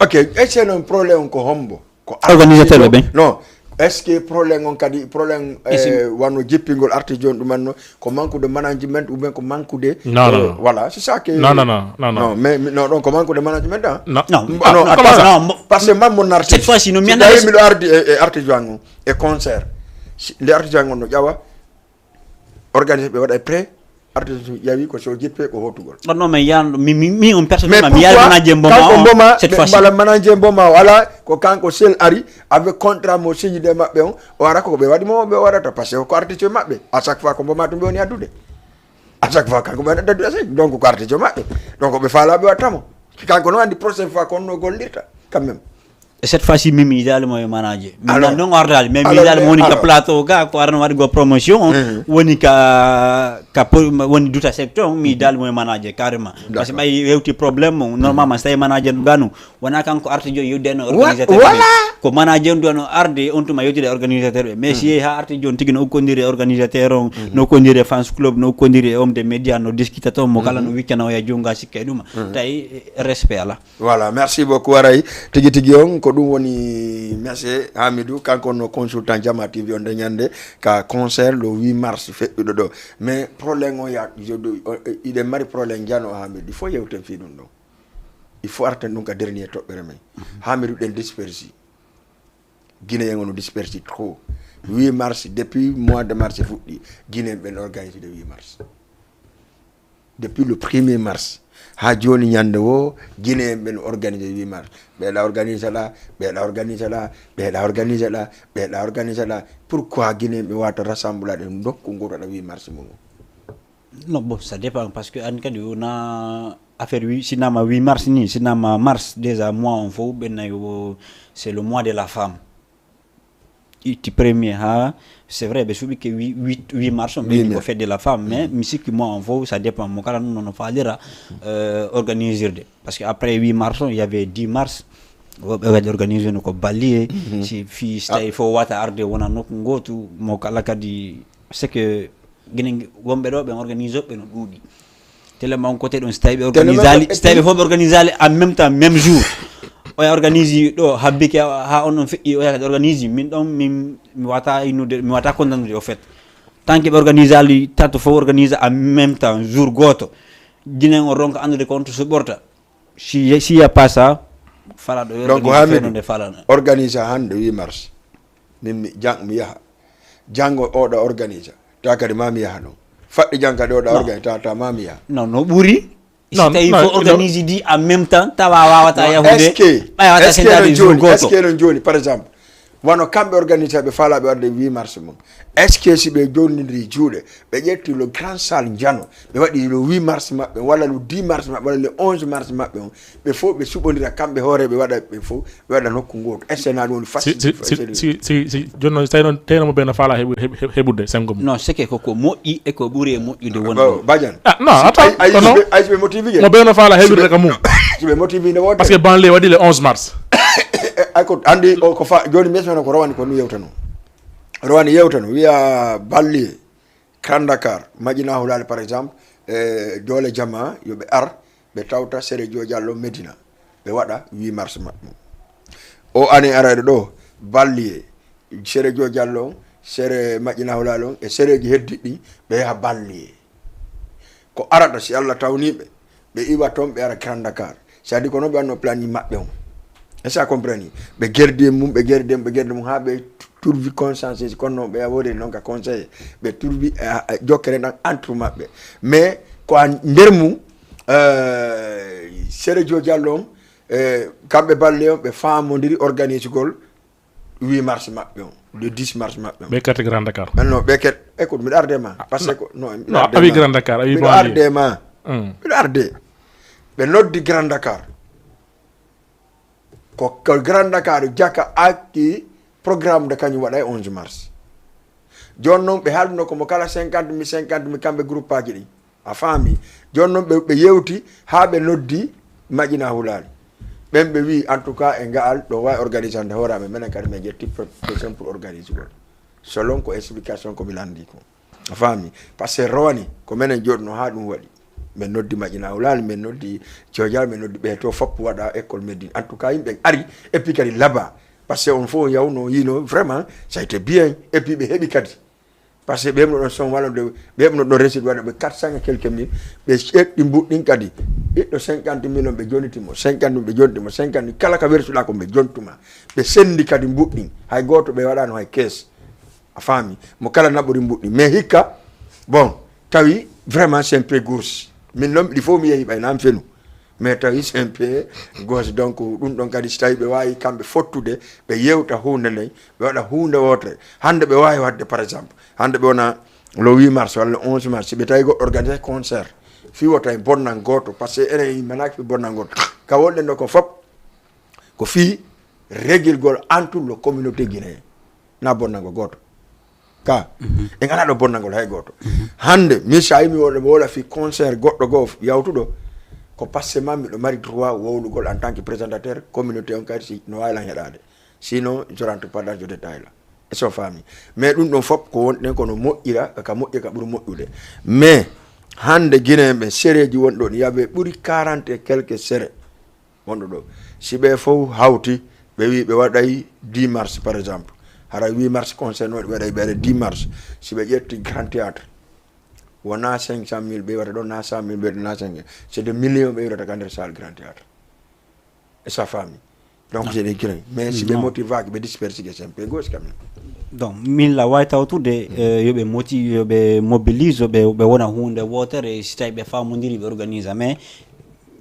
Ok, est-ce que non problème on ko hombo? Ko organisateur ɓe ɓen? Non. Est-ce que problème on kadi, problème, eh, wano jippingol artijo on ɗumanno, ko manque de management ou bien ko manque de, non, non, eh, non. Voilà, c'est ça que non, non, non, non, non. Non, mais, mais non, donc ko manque de management, hein? Non. Non, non, non, attends, non, parce que man mon artiste. Cette fois-ci, no mi anndi miɗo ardi e, e artijo an on, e concert. Si, nde artijo an on no ƴawa, organiser ɓe waɗa prêt, artisan ƴawi ko so jippe ko hotugol. Ɗon non, mais yan, mi, mi, mi on personnellement, mi yaari manager Mboma kanko on, Mboma, cette fois-ci. Mbala manager Mboma o ala, ko kanko seul ari, avec contrat mo signé de maɓɓe on, o ara ko ɓe waɗi mo, ɓe waɗata, parce que ko artiste maɓɓe. À chaque fois ko Mboma tumɓe woni addude. À chaque fois kanko ɓe waɗata addude, donc ko artiste maɓɓe. Donc ɓe faala ɓe waɗata mo. Kanko no andi prochaine fois ko on no gollirta, quand même. E cette fois-ci, min mi yidaali mo e manager. Min nan non ardaali, mais mi yidaali mo woni ka plateau ga, ko arano waɗi go promotion, woni ka, ka po-, woni duta secteur, mi yidaali mo e manager carrément. Parce que ɓay hewti problème mo, normalement, so tawi manager no gano, wona kanko arti jo yewde no organisateur. Voilà. Ko manager ndu no arde, on tuma yewtide organisateur ɓe. Mais si yehi ha arti jon tigi no ukkondiri e organisateur on, no ukkondiri e fans club, no ukkondiri e homme de média, no diskita toon, mo kala no wiccana oya junga sikke e ɗuma. Tawi respect ala. Voilà, merci beaucoup. Aray, tigi tigi on, ko ɗum woni monsieur Hamidou, kanko no consultant Jama T V on nde ñande ka concert le huit mars feɗɗuɗo ɗo. Mais problème o ya, je do, o, e, iɗen mari problème jano Hamidou, il faut yewten fii ɗum ɗo. Il faut arten ɗum ka dernier toɓɓere men. Hamidou ɗen dispersi. Guinéen on no dispersi trop. Huit mars, depuis mois de mars fuɗɗi, Guinéen ɓen organisé de huit mars. Depuis le premier mars, ha joni ñande wo, Guinéen ɓen organisé huit mars. Ɓeeɗa organisé la, ɓeeɗa organisé la, ɓeeɗa organisé la, ɓeeɗa organisé la. Pourquoi Guinéen ɓe wata rassemble ɗe nokku ngoto ɗa huit mars mum? Non, bon, ça dépend, parce que an kadi wona affaire wi, sinama huit mars ni, sinama mars, déjà mois on fof, ɓen nayi o, c'est le mois de la femme. Itti premier ha, c'est vrai, ɓe suɓike huit, huit mars on, ɓe ko fête de la femme, mais mi sikki mois on fof, ça dépend, mo kala noon no faalira, euh, organisirde. Parce que après huit mars on, il y avait dix mars, woɓɓe kadi organisé no ko ballier, si fii, si tawi fof wata arde wona nokku ngotu, mo kala kadi, c'est que Guinée, wonɓe ɗo ɓen organisé ɓe no ɗuuɗi. Tellement on côté ɗon, si tawi ɓe organisali, si tawi ɓe fof ɓe organisali en même temps, même jour. Oya organise ɗo, habbike ha on ɗon feƴƴi, oya kadi organise. Min ɗon, min, mi wata innude, mi wata condamnude au fait. Tant que ɓe organisali, tato fof organise en même temps, jour goto. Guinée on ronka andude ko on to suɓorta. Si, si y a pas ça, fala ɗo. Donc, Hamidou, nde falana. Organise hande huit mars. Min mi, jang, mi yaha. Jango oɗo organise. Ta kadi ma mi yaha ɗon. Faɗɗi jang kadi oɗo organise. Ta, ta ma mi yaha. Non, no ɓuri. Si tawi fof organise di en même temps, tawa wawata yahude. Est-ce que, ɓay wata est-ce que sendade no jour joni, goto. Est-ce que no joni, par exemple, wano kamɓe organise ɓe fala ɓe wadde huit mars mum. Est-ce que si ɓe jonnidiri juuɗe, ɓe ƴetti le grand salle Njano, ɓe waɗi le huit mars maɓɓe, walla le dix mars maɓɓe, walla le onze mars maɓɓe on, ɓe fof ɓe suɓodira kamɓe hoore, ɓe waɗa ɓe fof, ɓe waɗa nokku gooto. Est-ce que na ɗum woni facile? Si, si, si, si, si, si, jooni noon, so tawi noon, tawi noon mo ɓe no faalaa heɓu-, heɓu-, heɓu-, heɓude senngo mum. Non, c'est que ko, ko moƴƴi e ko ɓuri e moƴƴude wonde. Bon, Badiane. Ah, non, si, attends, ay, ay, non, si ɓe, ay, si ɓe motivé. Mo ɓe no faalaa heɓirde ka mum. Si ɓe motivé ne wonde. Parce que banlieue waɗi le onze mars. Eh, eh, ay, ko anndi o ko fa-, jooni mi yesmeno ko rowani ko ɗum yewtano. Rowani yewtano, wiya banlieue. Grand Dakar, Madina Hulal, par exemple, e doole jama, yo ɓe ar, ɓe tawta Sere Jojallo Medina, ɓe waɗa huit mars maɓɓe. O année arayɗo ɗo, Balliye, Sere Jojallo, Sere Maƴina Hulalo, e sereji heddiɗi, ɓe yaha Balliye. Ko arata, si Allah tawni ɓe, ɓe iwa toon, ɓe ara Grand Dakar. C'est-à-dire ko noon ɓe wanno planning maɓɓe on. Est-ce que a compreni? Ɓe gerdi e mum, ɓe gerdi e mum, ɓe gerdi e mum, haa ɓe turvi consensus, kono noon ɓe awori noon ka conseil, ɓe turvi, eh, eh, jokkere ɗan entre maɓɓe. Mais ko a nder mum, eh, Sere Jojallo on, eh, kamɓe Balliye on, ɓe faamodiri organisugol huit mars maɓɓe on, le dix mars maɓɓe on. Ɓe carte Grand Dakar. Ah, non, ɓe ket, écoute, miɗo arde ma. Parce que, non, miɗo Non, arde awi ma. Grand Dakar, awi Miɗo banlieue. arde ma. Hmm. Miɗo arde. Ɓe noddi Grand Dakar. Ko, ko Grand Dakar jaka akki programme de kañum waɗa e onze mars. Jooni noon ɓe haalduno ko mo kala cinquante mille, cinquante mille kamɓe groupe aji ɗi. A faami? Jooni noon ɓe, ɓe yewti haa ɓe noddi Maƴina Hulali. Ɓen ɓe wi, en tout cas, e ngaal ɗo wawi organisande hoore amen, menen kadi men ƴetti pro-, préparation pour organiser gol. Selon ko explication ko mi landi ko. A faami? Parce que rowani ko menen joɗno haa ɗum waɗi. Men noddi Maƴina Hulali, men noddi Jojallo, men noddi ɓe to fop waɗa école Médine. En tout cas, yimɓe ari, et puis kadi laba. Parce que on fof on yawno, yino, vraiment, ça a été bien. Et puis ɓe heɓi kadi. Parce que ɓe heɓno ɗon somme walla de, ɓe heɓno ɗon recette waɗa ɓe quatre cents et quelques mille. Ɓe ƴetti mbuɗɗin kadi. Ɓiɗɗo cinquante mille on ɓe joniti mo, cinquante mille ɓe joniti mo, cinquante mille. Kala ka wersuɗa ko ɓe jontuma. Ɓe sendi kadi mbuɗɗin. Hay gooto ɓe waɗano hay kees. A faami? Mo kala naɓori mbuɗɗin. Mais hikka, bon, tawi vraiment c'est un peu gauche. Min noon ɗi fof mi yehi ɓay nan fenu. Mais tawi c'est un peu gauche. Donc, ɗum ɗon kadi, si tawi ɓe wawi kamɓe fottude, ɓe yewta huunde nden, ɓe waɗa huunde wotere. Hande ɓe wawi wadde, par exemple, hande ɓe wona le huit mars walla le onze mars, si ɓe tawi goɗɗo organisé concert, fi wota e bonnan gooto, parce que enen manaki fi bonnan gooto. Ka wonɗen ɗo ko fop, ko fii regilgol entre le communauté guinéen. Na bonnango gooto. Ka, en alaa ɗo bonnangol hay gooto. Hande, min sa yimi wonde mi woola fii concert goɗɗo goo yawtuɗo, ko parce que man miɗo mari droit wowlugol en tant que présentateur communauté on kadi si no waawi lan heɗaade. Sinon, je rentre pas dans ce détail là. Est-ce que on faami? Mais ɗum ɗon fop ko wonɗen ko no moƴƴira, ka moƴƴi ka ɓuri moƴƴude. Mais, hande Guinéen ɓe, sereeji wonɗo ɗi yabe ɓuri quarante et quelques sere. Wonɗo ɗo. Si ɓe fof hawti, ɓe wi ɓe waɗay dix mars, par exemple. Hara huit mars concerne waɗi, ɓe waɗay, ɓe waɗay dix mars. Si ɓe ƴetti Grand Théâtre, wona cinq cent mille ɓe waɗata ɗo, na cent mille ɓe waɗata, na cinq cent mille. C'est des millions ɓe waɗata ka nder salle Grand Théâtre. Est-ce que a faami? Donc, Non. C'est des grains. Mais si ɓe Non. motivaki, ɓe dispersike, c'est un peu gauche quand même. Donc, min la wawi tawtude, eh, yo ɓe moti-, yo ɓe mobilise, ɓe, ɓe wona hunde wotere, si tawi ɓe famodiri, ɓe organise. Mais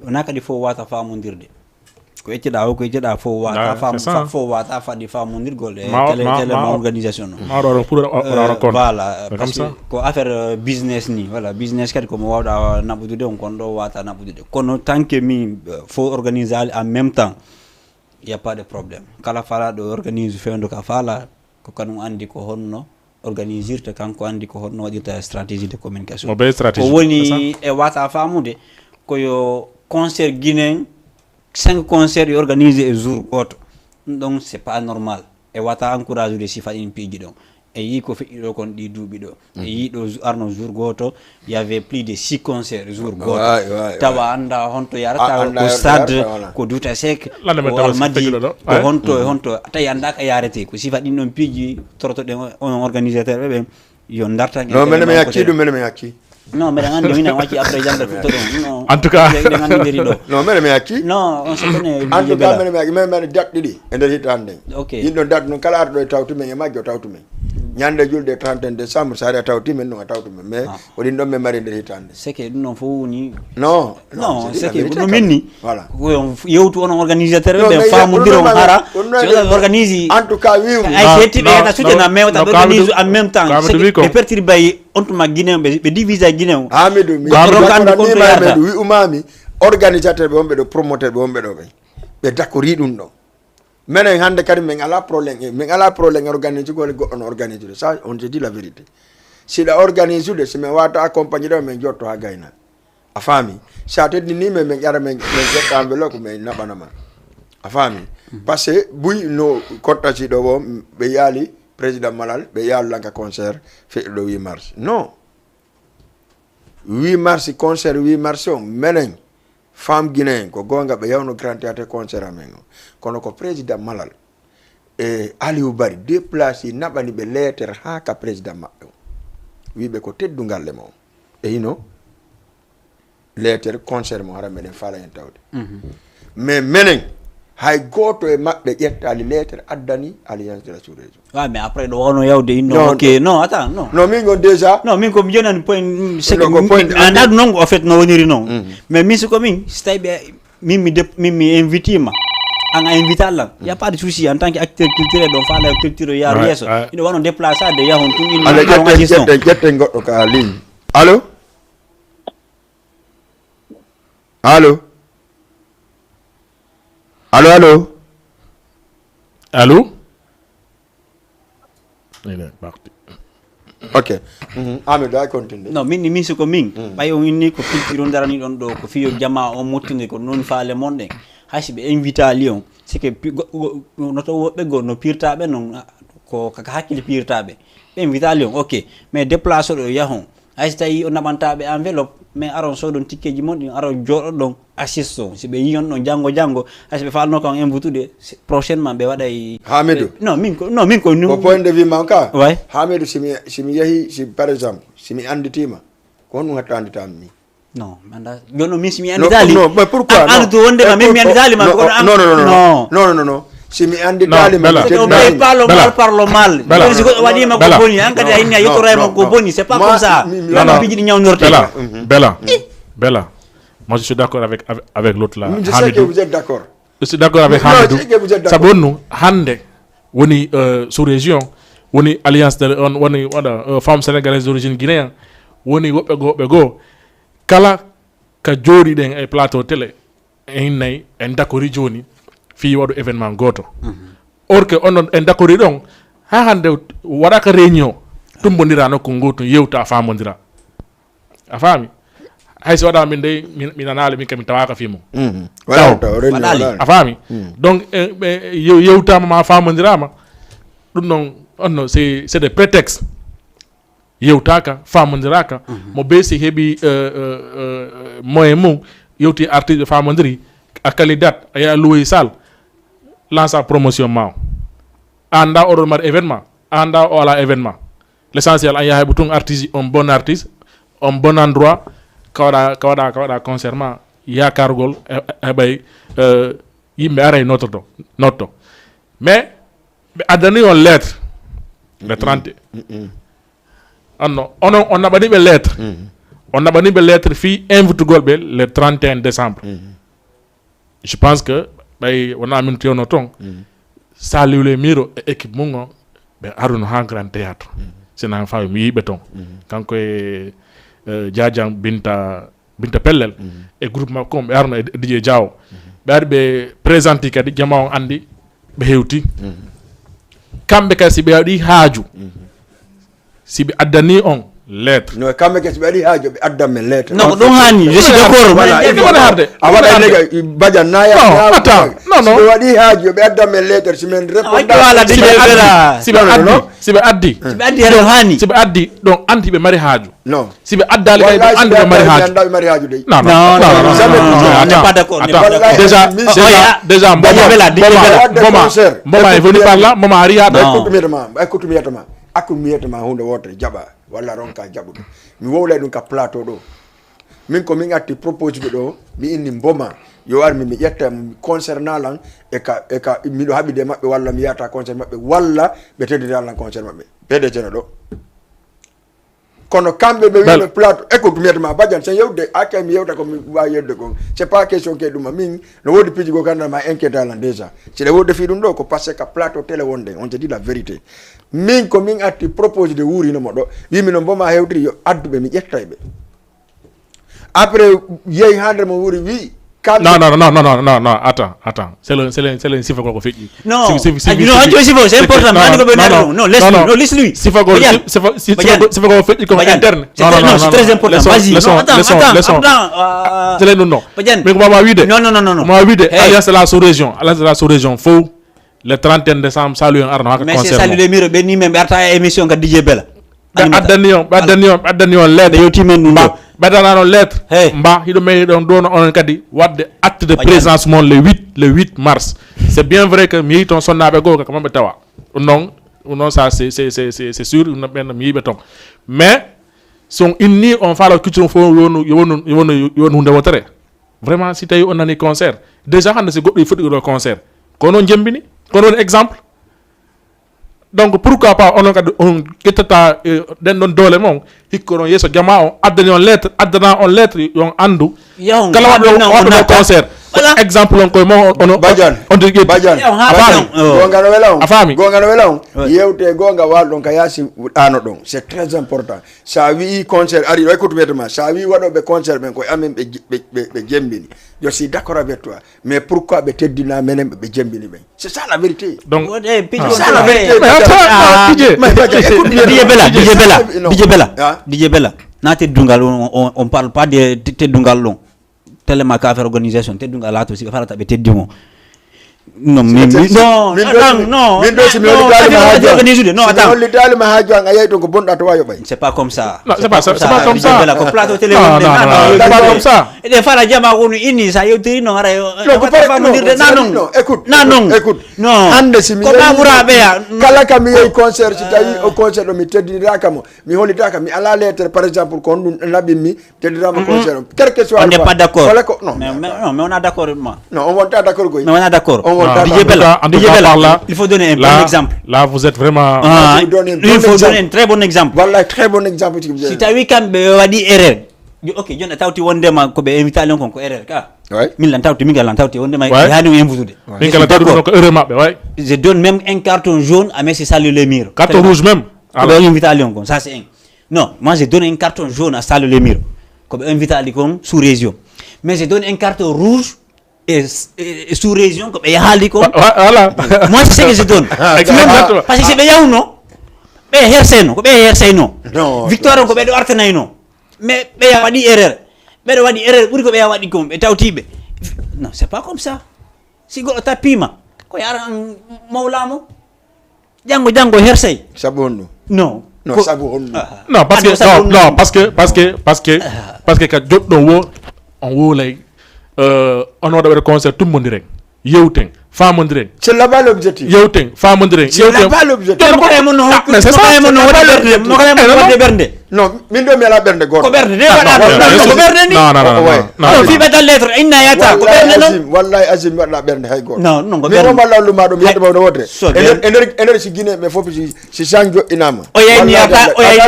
wona kadi fof wata famodirde. Ko ƴetteɗa o, ko ƴetteɗa fof wata Ah, fam-, c'est ça. fa-, fof wata fadi famodirgol e Ma-, télé, ma-, télé ma-, ma organisation o. Ma ɗo, pour o, o, o, Euh, compte. Voilà, C'est parce comme que ça. Ko affaire, euh, business ni, voilà, business kadi ko mo wawɗa naɓudude on, kon ɗo wata naɓudude. Kono tant que min, euh, fof organise en même temps, il y a pas de problème. Kala falaɗo organise fewndo ka fala, ko kanum andi ko honno organisirta, kanko andi ko honno waɗirta stratégie de communication. Mo be stratégie, Ko woni c'est ça. E wata famude, ko yo concert guinéen, cinq concerts yo organisé e jour goto. Ɗum ɗon, c'est pas normal. E wata encouragé de sifa ɗin piiji ɗon. E yi ko feƴƴi ɗo kon ɗi duuɓi ɗo. E yi ɗo ju-, arno jour goto, y avait plus de six concerts jour goto. Ouais, ouais, Tawa ouais. Anda honto yarata, A-, anda ko yarata, stade, voilà. Ko Douta Seck, Lande men ko tawa Almadi, feƴƴi ɗo ɗo. Ko Eh? honto, e honto. Tawi anda ka yarete. Ko sifa ɗin ɗon piiji torotoɗen on organisateur ɓe ɓen. Yo dartan. Non, mene mi acci ɗum, mene mi acci. Non, mbeɗa anndi minen wacci après jannde fuɗɗo ɗum. Non. En tout cas. Eɗen anndi ɗo. Non, mene mi acci. Non, on se connaît. En tout cas, mene mi acci. Mene, mene date ɗiɗi e nder hitande. Ok. Yimɓe date noon kala arɗo e tawti men e majjo tawti men. Ñande julde trente et un décembre, so ari a tawti men, non a tawti men. Mais ko ɗin ɗon men mari e nder hitande. C'est que ɗum noon fof woni. Non. Non, c'est que no min ni. Voilà. Ko yewtu on organisateur ɓe famodira on hara. Si on organise. En tout cas, wi ay hetti ɓe yana sujana mais wata ɓe organise en même temps. C'est que ɓe perturbe on tuma Guinéen ɓe, ɓe divise Guinéen. Hamidou, mi goɗɗo roka andi kon to yarata. Wi umami organisateur ɓe wonɓe ɗo, promoteur ɓe wonɓe ɗo ɓe. Ɓe dakori ɗum ɗo. Menen hannde kadi min alaa problème, min alaa problème organisugol goɗɗo no organisugol. Ça, on se dit la vérité. Si ɗa organisugol, si min wata accompagner ɗo, min jotto haa gayna. A faami? Sa teddini men, min ƴara, min, min ƴetta enveloppe, min naɓana ma. A faami? Parce que buy no kottasi ɗo o, ɓe yaali président Malal, ɓe yaali lanka concert, feƴƴo ɗo huit mars. Non. huit mars, concert huit mars o, menen femme guinéen, ko goonga, ɓe yawno Grand Théâtre concert amen o. Kono ko président Malal e Aliou Bari déplacé, naɓani ɓe leeter haa ka président maɓɓe o. Wiiɓe ko teddungal e mo. E hino leeter concert mo hara meɗen faala en tawde. Mais menen, hay gooto e maɓɓe ƴettaali leeter addani Alliance de la Sous-Région. Ouais, mais après, ɗo wano yawde inno. Non, Ok, non, attends, non. Non, min kon déjà. Non, min ko mi jonani point, mm, c'est Non, que ko mi- point mi de- anndaa ɗum noon, en fait, no woniri noon. Mais min, si ko min, si tawi ɓe, min mi dep- min mi invite ma, an a invite lan, y a pas de souci en tant que acteur culturel, ɗon faala culture o yaaru Ouais, yeeso. ouais. Ino wano déplacé de yahon tun, ino Allez, aron ƴetten, agis ɗon. ƴetten, ƴetten goɗɗo ka ligne. Allo? Allo? Allo, allo? Allô? Il est parti. Ok. Mhm. Amadou, a continue. Non, min, min si ko min, ɓay on inni ko culture on darani ɗon ɗo, ko fiyo jama on mottinde, ko noon faale mon ɗen. Hay si ɓe invite ali on, c'est que pi- go- go- no to woɓɓe goo no pirtaɓe noon, ah, ko kaka hakkille pirtaɓe. Ɓe invite ali on, ok. Mais déplacé ɗo yahon. Hay si tawi o naɓantaɓe enveloppe, mais aron soodon tikkeji mon ɗin, aron jooɗo ɗon, assiste on. Si ɓe yiyon ɗon janngo janngo, hay si ɓe falno kan invitude, c'est- prochainement ɓe waɗay. Hamidou. Non, min ko, non, min ko Ko point de vue man ka. Ouais. Hamidou, si mi, si mi yehi, si par exemple, si mi anditima, ko honɗum hatta anditami mi? Non, mi anndaa. Jooni non, min si mi Non, annditaali. non, mais pourquoi? An, an to wonde ma, min mi annditaali ma, Non, kono an- non, non, non, non. Non, non, non, non. Si mi annditaali ma, Bella. mi On teddinaali fait ma. pas le Bella. Mal par le mal. Bella. Kono si goɗɗo waɗiima ko Bella. boni, an kadi a inni a Non, yettoraay non, ma ko non. boni, c'est pas Moi, comme ça. mi- mi- Ɗum non, piiji ɗi ñawnorte. Bella, Bella, Bella. Moi, je suis d'accord avec, avec, avec l'autre là. Je sais que Hamidou. Vous êtes d'accord. Je suis d'accord avec Non, Hamidou. Je sais que vous êtes d'accord. Sabu on, hannde, woni euh, sous-région, woni alliance de, on, woni waɗa euh, femme sénégalaise d'origine guinéen, woni woɓɓe goo, woɓɓe goo. Kala ka jooɗiɗen e plateau télé, en nayi, en dakori jooni, fii waɗu événement gooto. Or que on ɗon, en dakori ɗon, haa hannde waɗaaka réunion, tumbondira nokku ngootu, yewta, faamondira. A faami? Hay so waɗaama min dey, mi, mi nanaali, min kam mi tawaaka fii mum. Mhm. Taw. Waɗaali, taw, réunion Waɗaali. waɗaali. A faami? Donc, eh, ɓe yew-, yewtaama ma faamondiraama, ɗum noon, on no, c'est, c'est des prétextes. Yewtaaka, faamondiraaka, mo bee si heɓi euh, euh, euh, moyen mum, yewti artiste, ɓe faamondiri, a kali date, a yaha louer salle, lança promotion ma o. A anndaa oɗon mari événement, a anndaa o alaa événement. L'essentiel, an yaha heɓu tun artiste, on bon artiste, on bon endroit, ka waɗa, ka waɗa, ka waɗa concert ma, yaakaargol, he- heɓay euh, yimɓe aray nottoto, notto. Mais ɓe addani on lettre le trente. Anno, onon, on naɓani ɓe lettre. On naɓani ɓe lettre fii invitugol ɓe le trente et un décembre. Je pense que ɓay wona min tewno toon, Saliou Le Miro e équipe mum o, ɓe aruno haa Grand Théâtre. Sina fawi mi yiiɓe toon. Kanko e euh, Jaajan Binta, Binta Pellel e groupe makko on, ɓe arno e D J Diawo. Ɓe ari ɓe présenti kadi, jama on anndi ɓe hewti. Kamɓe kadi si ɓe waɗi haaju, si ɓe addani on lettre. No, kamɓe kadi si ɓe waɗi haaju, ɓe addan men lettre. Non, ko ɗum haani, je suis d'accord. Voilà, Mais il faut Wona harde. A waɗa Wona nega harde. Bajan na ya. Non, na- attends. Non, Si non. ɓe waɗi haaju, ɓe addan men lettre, si men Wala réponda. de Si ɓe Bella. addi, si ɓe Non, non, addi, non. Si ɓe addi, Si ɓe addi, haɗo haani. Si ɓe addi, donc anti ɓe mari haaju. Non. Si ɓe addaali kadi, ɓe Wallahi, anndi si ɓe mari ɓe haaju. anndaa ɓe mari haaju dey. Non, non, Non, non, non, non, non, jamais. non, non, on n'est Attends, pas d'accord, on n'est attends. pas d'accord. Déjà, Mi- déjà, Oya. déjà, Baja Mboma, Bella, D J Mboma, Bella. Wadde Mboma, concert. Mboma est venu par là, Mboma ari haa ɗo. Non. Écoute, mi yetama, écoute, mi yetama. Aku mi yetama hunde wotere jaɓa walla ronka jaɓude. Mi wowlay ɗum ka plateau ɗo. Min ko min atti proposé ɓe ɗo, mi inni Mboma. Yo ar mi, mi ƴetta mo, mi concert na lan, e ka, e ka, miɗo haɓide maɓɓe walla mi yahata concert maɓɓe, walla ɓe teddida lan concert maɓɓe. P D G no ɗo. Kono kamɓe ɓe Bel- wiɓe plateau, écoute, mi yetama Badiane, sen yewde, hakke mi yewta ko mi wawi yewde kon. C'est pas question ke ɗum, min, no wodi piiji goo kanda ma inquiété lan déjà. Si ɗe wodi fi ɗum ɗo, ko parce que ka plateau télé wonde, on se dit la vérité. Min ko min atti proposé de wuurino mo ɗo, wimi no Mboma hewtiri yo adduɓe mi ƴettay ɓe. Après, yehi ha nder mo wuuri wi, kamɓe Non, non, non, non, non, non, non, attends, attends. C'est le, c'est le, c'est le sifa ko feƴƴi. Non. Si- si- si- Ah, si- non, si- Anjo Sifa, c'est si- important. non, Mani ko ɓe non, naɗa non, ɗum. Non, laisse non, lui, non. Non, laisse lui. Sifa ko, Badiane. si- sifa, si- sifa Badiane. ko, sifa ko feƴƴi ko Badiane. interne. C'est Non, très, non, non, non, c'est non, très non. important. Laissons, Vas-y. laissons, Non, attends, laissons, attends, laissons. attends, euh, C'est les non, non. Badiane. Mais comment va vide? Non, non, non, non, non. Comment va vide? Hey. Alliance de la sous-région. Alliance de la sous-région. Faux. Le trente et un décembre, salut, on arno haka Mais c'est concert salut mo. Les Miro, ɓe ni men ɓe arta e émission ka D J Bella. Ɓe addani on, ɓe addani on, ɓe addani on lettre. Ɓe yewti men ɗum Ba, ɗo. Ɓeydanaano lettre. Mba hiɗo meeɗi ɗon ɗono onon kadi waɗde acte de présence mon le huit, le huit mars. C'est bien vrai que mi yehi toon sonnaaɓe goo ka maɓɓe tawa. Ɗum noon, ɗum noon ça c'est c'est c'est c'est sûr, ɗum noon ɓen mi yiɓe toon. Mais so on inni on faala culture fof yo wonu yo wonu yo wonu yo wonu hunde wotere. Vraiment si tawi on nani concert, déjà hannde si goɗɗo foti ɗo concert, ko noon jembini, ko noon exemple. Donc pourquoi pas onon kadi on ƴettata eh, ɗen ɗon doole mon, hikko ɗon yeeso jama on addani on lettre, addana on lettre yo on anndu kala waɗɗo waɗɗo concert. Exemple on koye mon on on ƴetti. Gonga no wela on. A faami? Gonga no wela on. Yewte gonga wal ɗon ka yaasi ɗano ɗon, c'est très important. Sa wi'i concert ari ɗo, écoute ma, sa wi'i waɗoɓe concert ɓen koye amen ɓe jembini, je suis d'accord avec toi. Mais pourquoi ɓe teddina menen ɓe jembini ɓen? C'est ça la vérité. Donc, c'est ça la vérité. Dije bela dije bela dije bela dije bela na teddungal on parle pas de teddungal ɗon. Tellement ka affaire organisation teddungal laato si ɓe falata ɓe teddi mo. Non mais non non non min do si mi woni dalima ha organisé de non attends woni dalima ha joang a yeyi ɗon ko bonɗa to wayo ɓay. C'est pas comme ça. Non c'est pas c'est pas comme ça. Ko plateau télé wonde non non c'est pas comme ça. Eɗen fala jama wonu inni sa yewtiri non ara yo. Non ko famondirde na non. Écoute na non. Écoute non hande si mi ko ɓamuraɓe ya. Kala ka mi yeyi concert si tawi o concert ɗo mi teddiniraka mo mi holitaka mi ala lettre par exemple ko honɗum naɓimmi. Teddinama conseil on. Quel que soit. On n'est pas d'accord. Non, mais on a d'accord ma. Non, on wonta d'accord koy. Mais on a d'accord. On wonta. DJ Bella, DJ Bella, il faut donner un bon exemple. Là, vous êtes vraiment. Il faut donner un très bon exemple. Voilà, très bon exemple. Si tawi kamɓe waɗi erreur. Ok, joni a tawti wondema ko ɓe invité ali on kon ko erreur ka. Min lan tawti min lan tawti wondema hani on invitude. Min kala tawti ɗum ko erreur maɓɓe way. Je donne même un carton jaune à monsieur Saliou Lemir. Carton rouge même. Ko ɓe invité ali on kon ça c'est un. Non, moi je donne un carton jaune à Saliou Lemir. Ko ɓe invité ali kon sous région. Mais je donne un carton rouge et, et, et sous région ko ɓe yahali kon. Voilà. Moi c'est ce que je donne. Exactement. Parce que si ɓe yawno ɓe hersayno ko ɓe hersayno. Victoire on ko ɓe ɗo artanayno. Mais ɓe ya waɗi erreur. Ɓe ɗo waɗi erreur ɓuri ko ɓe ya waɗi kon ɓe tawtiɓe. Non, c'est pas comme ça. Si goɗɗo tappima ko yara an mawlamo. Janngo janngo hersay. Sabu honɗum? Non. Non, sabu honɗum? Non, parce que non, non, parce que parce que parce que parce que ka joɗɗo wo on wolay euh on waɗa waɗa conseil tummodiren, yewten, famondiren. C'est là-bas l'objectif. Yewten, famondiren. C'est là-bas l'objectif. Mais c'est ça. Mo kala mo wadde bernde. Non, min ɗo mi ala ɓernde goto. Ko ɓernde de waɗa ɗo ko ɓernde ni. Non non non. Non fi ɓe dal lettre inna yata ko ɓernde non. Wallahi azim mi waɗa ɓernde hay goto. Non non ko ɓernde. Min ɗo walla lumma ɗo mi yetto mawɗo wotre. E nder e nder si Guinée mais fof si si change joɗɗinama. O yeñiyata o yeñi.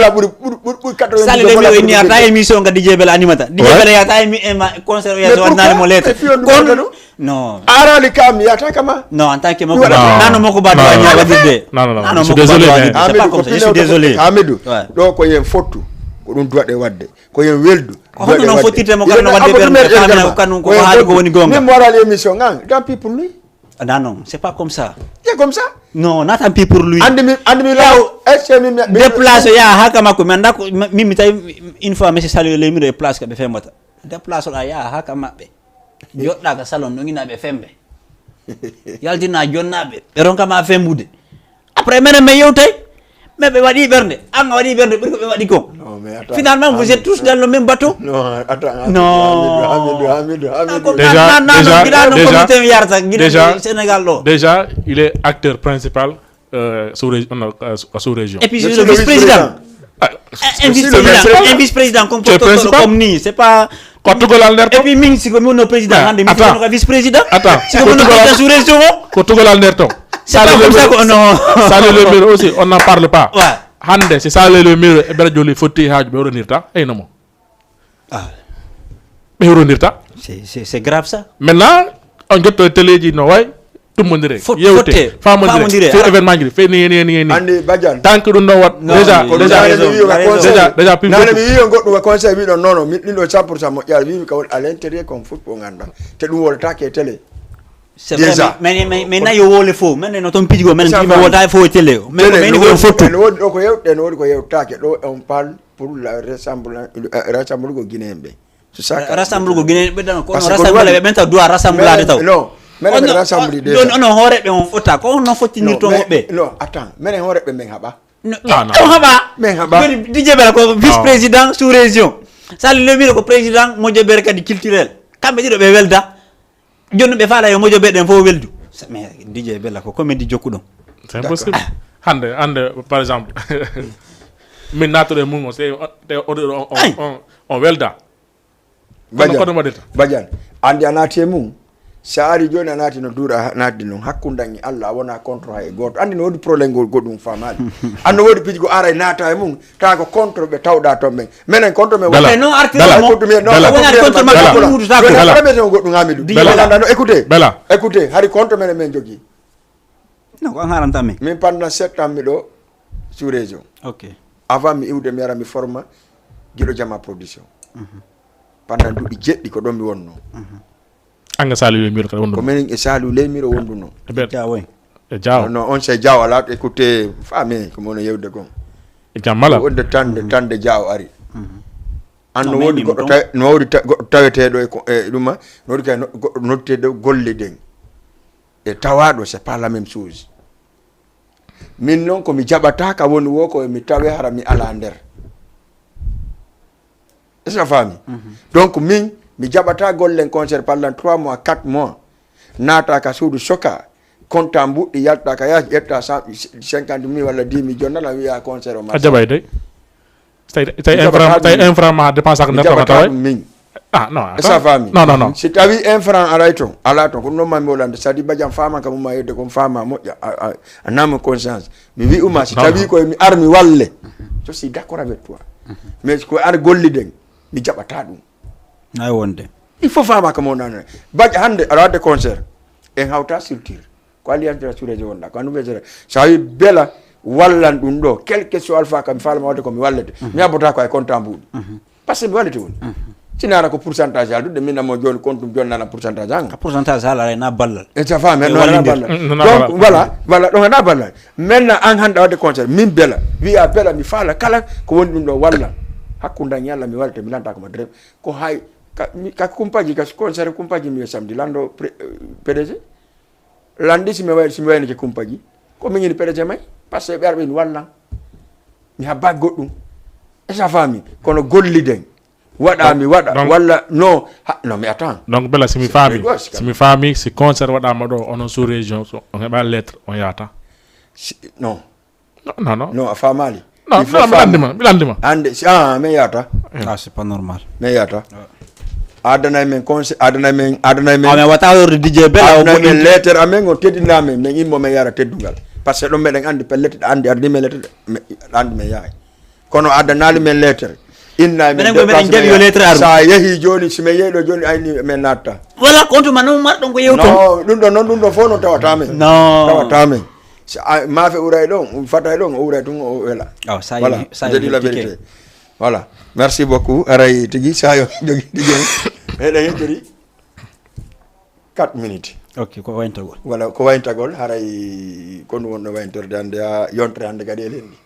Sali de mi o yeñiyata émission ga DJ Bella animata. DJ Bella yata e mi e ma concert o yata waɗnani mo lettre. Kon non. Arali kam yata kama. Non en tant que moko ba nano moko ba doit ñaga dirde. Non non non. Je suis désolé. C'est pas comme ça. Je suis désolé. Hamidou. Ɗo ko yen fottu. Ko ɗum duwaɗe wadde. Ko yen weldu. Ko hono non fottirte mo kala no wadde ɓernde kamina ko kanum ko haali ko woni gonga. Min mo waɗali émission ngan tant pis pour lui. Ah non, c'est pas comme ça. C'est comme ça. Non, not tant pis pour lui. Andi mi andi mi law. Est-ce que mi déplace ya haka makko mi anda ko mi mi tawi une fois monsieur Saliou Lemir e place ko ɓe fembata. Déplace ɗa ya haka maɓɓe. Joɗɗa ka salon no ngina ɓe fembe. Yaltina jonnaɓe ɓe ronka ma fembude. Après menen min yewtay. Mais ɓe waɗi ɓernde an a waɗi ɓernde ɓuri ko ɓe waɗi kon. Finalement vous êtes tous dans le même bateau. Non. Déjà déjà déjà Sénégal ɗo. Déjà il est acteur principal euh, sous région euh, sous région. Et puis le vice président. Un vice-président, un vice-président comme protocole comme ni, c'est pas. Ko tugolal nder to. Et puis min siko mi wonno président hande mi wonno vice-président. Attends. Siko mi wonno président sous région o. Ko tugolal nder to. C'est pas comme ça ko non. Saliou Lemir aussi on n'en parle pas. Ouais. Hande si Saliou Lemir e Bella Jolly fotti haaju ɓe oɗonirta. Eyno mo. Ah. Ɓe hewrondirta. C'est grave ça. Maintenant on jotto e téléji no way tummodire yewte famodire fe événement ji fe ni ni ni ni andi badian tank ɗum ɗon wat déjà déjà déjà déjà plus nane mi wiyo goɗɗum ko conseil wiɗon non non min ɗum ɗo cent pour cent moƴƴa wimi ka woni à l'intérieur comme fof ko ganda te ɗum woltake e télé. C'est vrai, mais mais mais na yo wole fo men no ton pijigo men mo wota fo télé o men men ko fotu. No wodi ɗo ko yewte no wodi ko yewtake ɗo on parle pour la rassemblement rassemblement ko guinéen ɓe. Rassemblement ko guinéen ɓe ɗan kono rassemblement ɓe ɓen taw duwa rassemblement de taw. Non menen ɓe rassemblement de. Ɗon onon hooreɓe on fota ko on non fottinirton woɓɓe. Non attends menen hooreɓe men haɓa. On haɓa. Men haɓa. Joni DJ Bella ko vice président sous région. Saliou Lemiɗo ko président mojobeere kadi culturel. Kamɓe ɗiɗo ɓe welda. Jooni ɓe faala yo mojobeere ɗen fof weldu. Mais D J Bella ko comédie jokkuɗon. C'est impossible. Hannde, hannde, par exemple, min naatuɗo e mum o, te o, te o, on, on, on, on welda. Kono, kono waɗirta. Badiane, anndi a naati e mum. So a ari jooni a naati no duuɗa naatde noon, hakkundan e Allah a wonaa contre hay e gooto. Anndi no woodi problème ngol goɗɗum faamaali. Anndi no woodi piiji ko aray naata e mum, tawa ko contre ɓe tawɗa toon ɓen. Menen contre men Bella. Wonaa contre maɓɓe, Bella. Wonaa contre maɓɓe, Bella. Wonaa contre maɓɓe, goɗɗum Hamidou. Bella. Bella, no, écoutez. Bella. Écoutez, hari contre menen men jogii. Non, ko an haranta min. Min pendant sept ans miɗo sous région. Ok. Avant mi iwde mi ara mi forma Giɗo Jama production. Pendant duuɓi jeɗɗi ko ɗon mi wonno. Anga Saliou Lemiɗo kadi wonduno. Ko minen e Saliou Lemiɗo wonduno. E ɓe- Diaw, oui. E Diaw. No, on se Diaw ala écouté faami ko mono yewde kon. E Diaw mala. Wonde tande, tande Diaw ari. An no, no woodi goɗɗo tawe-, no woodi ta-, goɗɗo taweteeɗo e ko, e ɗum ma, no woodi kay no, goɗɗo noddeteeɗo golle ɗen. E tawaɗo, c'est pas la même chose. Min noon ko mi jaɓata ka woni wo ko mi tawe hara mi ala nder. Est-ce que a faami? Donc min mi jaɓata gollen concert pendant trois mois, quatre mois. Naata ka suudu soka, konta mbuɗɗi, yalta ka yaasi, ƴetta cent cinquante mille walla dix mille, jonnana wiya concert o. A jaɓay dey. Tawi, tawi infra, tawi infra ma dépense ko nder tama tawa. Min. Ah, non, est-ce que a faami? Non, non, non. Si tawi infra aray toon, ala toon, ko ɗum noon ma mi wolande. C'est-à-dire, Badiane, faama ka mum ma yedde kon, faama moƴƴa, a, a, a naama conscience. Mi wi'uma, si tawi ko mi ar mi walle. Je suis d'accord avec toi. Mais ko ar golliden, mi jaɓata ɗum. Ay wonde. Il faut faama ka mo nana. Badiane, hannde aɗa wadde concert. En hawta structure. Ko Alliance de la Sous-Région wonɗa, ko Andu Mesere. So a wi Bella wallan ɗum ɗo, quel que soit alpha kam, mi faalama wadde ko mi wallete. Mi abbotaako hay compte en banque. Parce que mi wallete woni. Si nana ko pourcentage aldude, min amo jooni compte tum jooni nana pourcentage an. Ka pourcentage ala na ballal. E sa faami, no na ballal. Donc, voilà, voilà, donc na ballal. Maintenant, an hannde wadde concert, min Bella, wiya Bella, mi faala kala ko woni ɗum ɗo wallan. Hakkunde an yalla mi wallete, mi lanta ko ma drem. Ko hay, ka, mi, ka kumpaji, ka concert kumpaji mi samedi, lando pre-, eh, P D G. Lanndi si mi way-, si mi waynike kumpaji, ko min ini P D G may, parce que ɓe ara ɓe ini wallan. Mi habbaaki goɗɗum. Est-ce que a faami? Kono golliden. Waɗa mi waɗa, walla no, ha, non, mais attends. Donc, Bella, si mi faami, si mi faami, si concert waɗaama ɗo, onon sous région, so on heɓa lettre, on yahata? Si, non. Non, non, non. Non, a faamaali. Non, non, mi lanndima, mi lanndima. Hannde, si, ah, min yahata. Ah, c'est pas normal. Min yahata. Adanay men conseil, adanay men, adanay men. Ah, mais wata worde D J Bella o. Adanay men lettre amen, o teddina men, men immo men yara teddungal. Parce que ɗum meɗen anndi pellet, anndi ardi men lettre, aɗa anndi men yahay. Kono adanaali men lettre. Inna men. Minen ko meɗen jali yo lettre ar. Sa yehi jooni, si men yehi ɗo jooni, ayni men natta. Voilà, compte ma non marɗon ko yewton. Non, ɗum ɗo non, ɗum ɗo fof non tawata men. Non. Tawata men. Si a, maafe ɓuray ɗon, fatay ɗon, o ɓuray tun, o wela. Aw, sa. Voilà, je dis la vérité. Voilà. Merci beaucoup. Aray tigi, sa yo jogi tigi. Meɗen heddori quatre minutes. Ok, ko wayntagol. Voilà, ko wayntagol. Haray ko ɗum wonno wayntorde hannde, ha yontere hannde kadi e lenndi.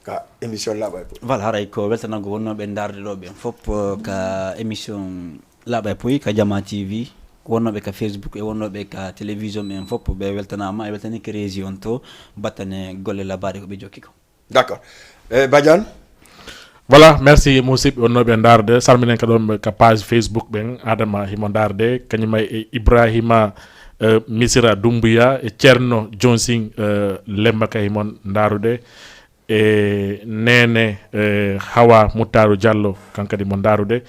Ka émission Laaɓa e Poy. Voilà, haray ko weltanango wonnooɓe ndaarde ɗo ɓen fof, eh, ka émission Laaɓa e Poy, ka Jama T V, wonnooɓe ka Facebook e wonnooɓe ka télévision ɓen fof, ɓe weltanaama, e weltanike régie on to, battane golle labari ko ɓe jokki ko. D'accord. Eh, Badiane? Voilà, merci musidɓe wonnooɓe ndaarde. Salminen ka ɗon ka page Facebook ɓen, Adama himo ndaarde, kañum e Ibrahima, eh, Misira Dumbuya, e Ceerno Johnson, eh, Lemba ka himo ndaarude. E Nene, e Hawa Muttaru Diallo, kan kadi mo ndaarude.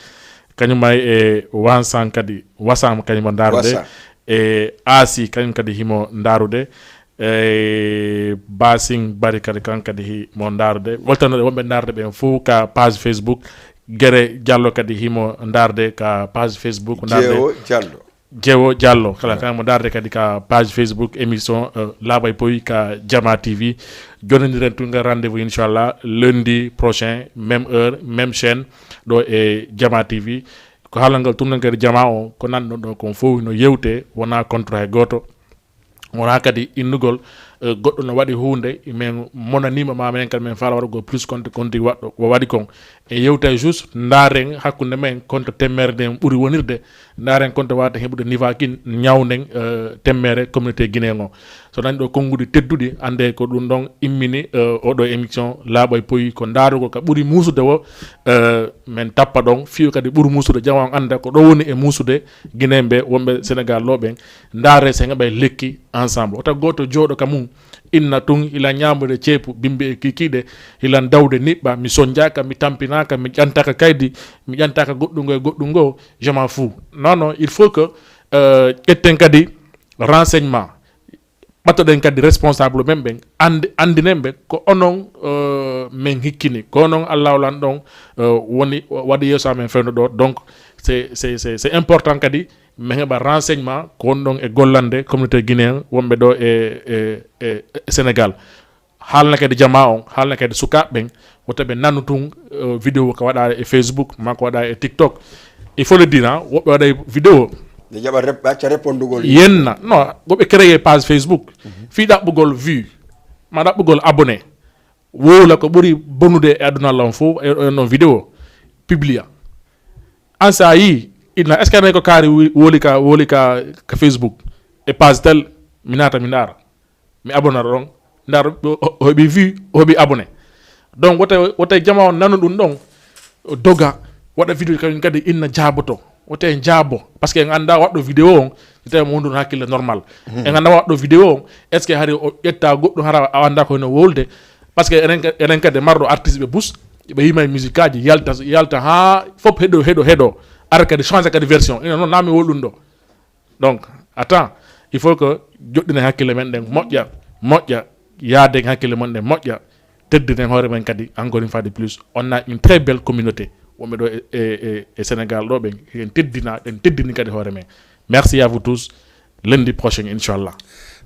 Kañum ay e Wansan kadi, Wasam kañum mo ndaarude. Wasa. E Asi kañum kadi himo ndaarude. E Basin Bari kadi, kan kadi himo ndaarude. Weltanoɗe wonɓe ndaarde ɓen fof ka page Facebook. Gere Diallo kadi himo ndaarde ka page Facebook. Ndaarde. Jeewo Diallo. Jewo Diallo, kala kan mo ndaarde kadi ka page Facebook émission, euh, Laaɓa e Poy ka Jama T V. Jonnodiren tun ngal rendez-vous, inchallah, lundi prochain, même heure, même chaîne, ɗo e Jama T V. Ko haalal ngal tun ngal kadi Jama o, ko nanɗon ɗo kon fof no yewte, wona contre hay gooto. Wona kadi innugol, Eh, goɗɗo no waɗi huunde, min monaniima, ma minen kadi min faala waɗugol plus konti konti waɗɗo o waɗi kon. E yewtay juste ndaaren hakkunde men konto temmeere nden ɓuri wonirde, ndaaren konto waawata heɓude nivakin ñawnden eh, temmeere communauté guinéen o. So nani ɗo konnguɗi tedduɗi, annde ko ɗum ɗon immini eh, oɗo émission laaɓa e poyi, ko ndaarugol ka ɓuri muusude o. Eh, min tappa ɗon fiyo kadi ɓuri muusude, jama on annda ko ɗo woni e muusude. Guinéen ɓe wonɓe Sénégal ɗo ɓen, ndaare se ngaɓay lekki ensemble, wota gooto jooɗo ka mum, inna tun hila ñaamude ceepu bimbi e kikiiɗe, hila dawde niɓɓa, mi sonjaaka, mi tampinaaka, mi ƴantaaka kaydi, mi ƴantaaka goɗɗum ngo e goɗɗum ngo, je m'en fous. Non, non, il faut que eh, ƴetten kadi renseignement, ɓattoɗen kadi responsable men ɓen, andi andinen ɓe ko onon eh, min hikkini, ko onon Allah lan ɗon eh, woni waɗi yeeso amen fewndo ɗo. Donc c'est c'est c'est c'est important kadi min heɓa renseignement ko woni ɗon e gollande communauté guinéen wonɓe ɗo e e e Sénégal. Haalna kadi jama on, haalna kadi sukaaɓe ɓen, wota ɓe nanu tun eh, vidéo ko waɗa e Facebook ma ko waɗa e TikTok. Il faut le dire, hein, woɓɓe waɗa vidéo, ɓe jaɓa rep- ɓe acca répondugol. Yenna, non, woɓɓe créé page Facebook fii ɗaɓɓugol vue ma ɗaɓɓugol abonné. Wowla ko ɓuri bonude e aduna lan fof e e non vidéo publia. An sa yi inna, est ce que anayi ko kaari wi- woli ka woli ka ka Facebook e page tel, mi naata mi ndaara, mi abonata ɗon, ndaara o o heɓi vue, o heɓi abonné. Donc wota wota jama on nanu ɗum ɗon, o doga, waɗa vidéo kañum kadi inna jaaboto, wota en jaabo. Par ce que en annda waɗɗo vidéo on, si tawi mo wonduno hakkille normal, en annda waɗɗo vidéo on, est ce que hari o ƴetta goɗɗum hara a annda ko hino wolde? Par ce que enen enen kadi marɗo artiste ɓe bus, ɓe yima e musique aji yalta yalta ha fof heɗo heɗo heɗo, ara kadi change kadi version, ina noon nami wol ɗum ɗo. Donc attends, il faut que joɗɗinen hakkille men ɗen moƴƴa, moƴƴa, yaaden hakkille mon ɗen moƴƴa, teddinen hoore men kadi. Encore une fois de plus, on a une très belle communauté wonɓe ɗo e, e, e, e Sénégal ɗo, ɓen en teddina, ɗen teddini kadi hoore men. Merci à vous tous. Lundi prochain, inchallah.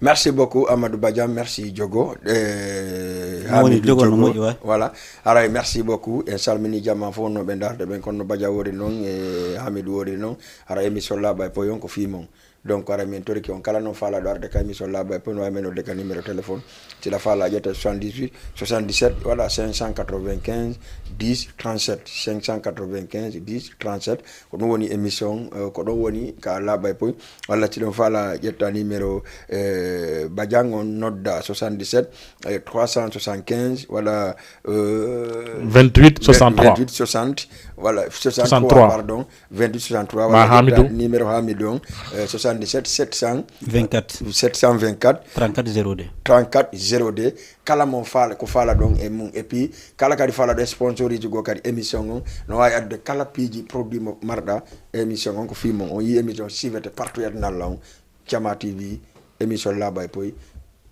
Merci beaucoup Amadou Badian, merci Diogo. Eh, Hamidou Diogo, Diogo. Moƴƴi, ouais. Voilà. Aray, merci beaucoup. En salmini jama fof no ɓe darde ɓen kono no Badian wori noon e Hamidou wori noon. Ara émission laaɓa e poyon ko fii mon. Donc ara min toriki on kala noon faalaɗo arde ka émission laaɓa e poyon, wawi men nodde ka numéro téléphone. Sila faala ƴetta soixante-dix-huit soixante-dix-sept, voilà, cinq cent quatre-vingt-quinze dix trente-sept, cinq cent quatre-vingt-quinze dix trente-sept. Ko ɗum woni émission eh, ko ɗon woni ka laaɓa e poy. Walla si ɗon faala ƴetta numéro eh, Badian, on nodda soixante-dix-sept eh, trois cent soixante-quinze, walla eh, vingt-huit soixante-trois. Vingt-huit soixante, voilà, soixante-trois, soixante-trois, pardon, vingt-huit soixante-trois. Ma walla Hamidou. Ƴetta numéro Hamidou on eh, soixante-dix-sept sept cent vingt-quatre, sept cent vingt-quatre, trente-quatre zéro deux. Trente-quatre zéro deux. Kala mo faala ko faala ɗon e mum, et puis kala kadi faala ɗo sponsoriji goo kadi émission on, no wawi addude kala piiji produit mo marɗa e émission on ko fii mon. On yi émission sivete partout e aduna on, Jama T V, émission laaɓa e poy.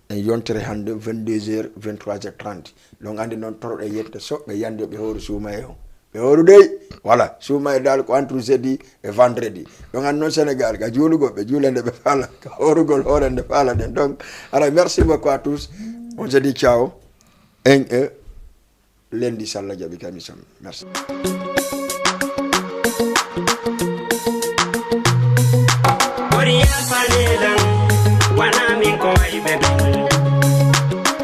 En yontere hannde vingt-deux heures, vingt-trois heures trente. Ɗon anndi noon toroɗen yette soɓɓe yande ɓe hooru suumaye on. Ɓe hooru dey. Voilà, suumaye dal ko entre jeudi e vendredi. Ɗon anndi noon Sénégal ka juulugol ɓe juule nde ɓe faala, ka hoorugol hoore nde faala ɗen. Donc ara, merci beaucoup à tous. On se dit ciao. En e lundi, so Allah jaɓi ka émission. Merci. Ɓuri yalfanelan wana min ko wayɓe ɓen.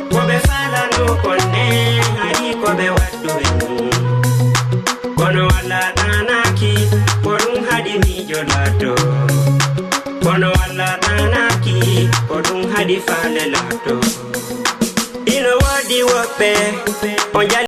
Ko ɓe falano konne hari ko ɓe waddu en. Kono walla ɗanaki ko ɗum haɗi miijo lato. Kono walla ɗanaki ko ɗum haɗi faale lato. Ino woodi woɓɓe o jali.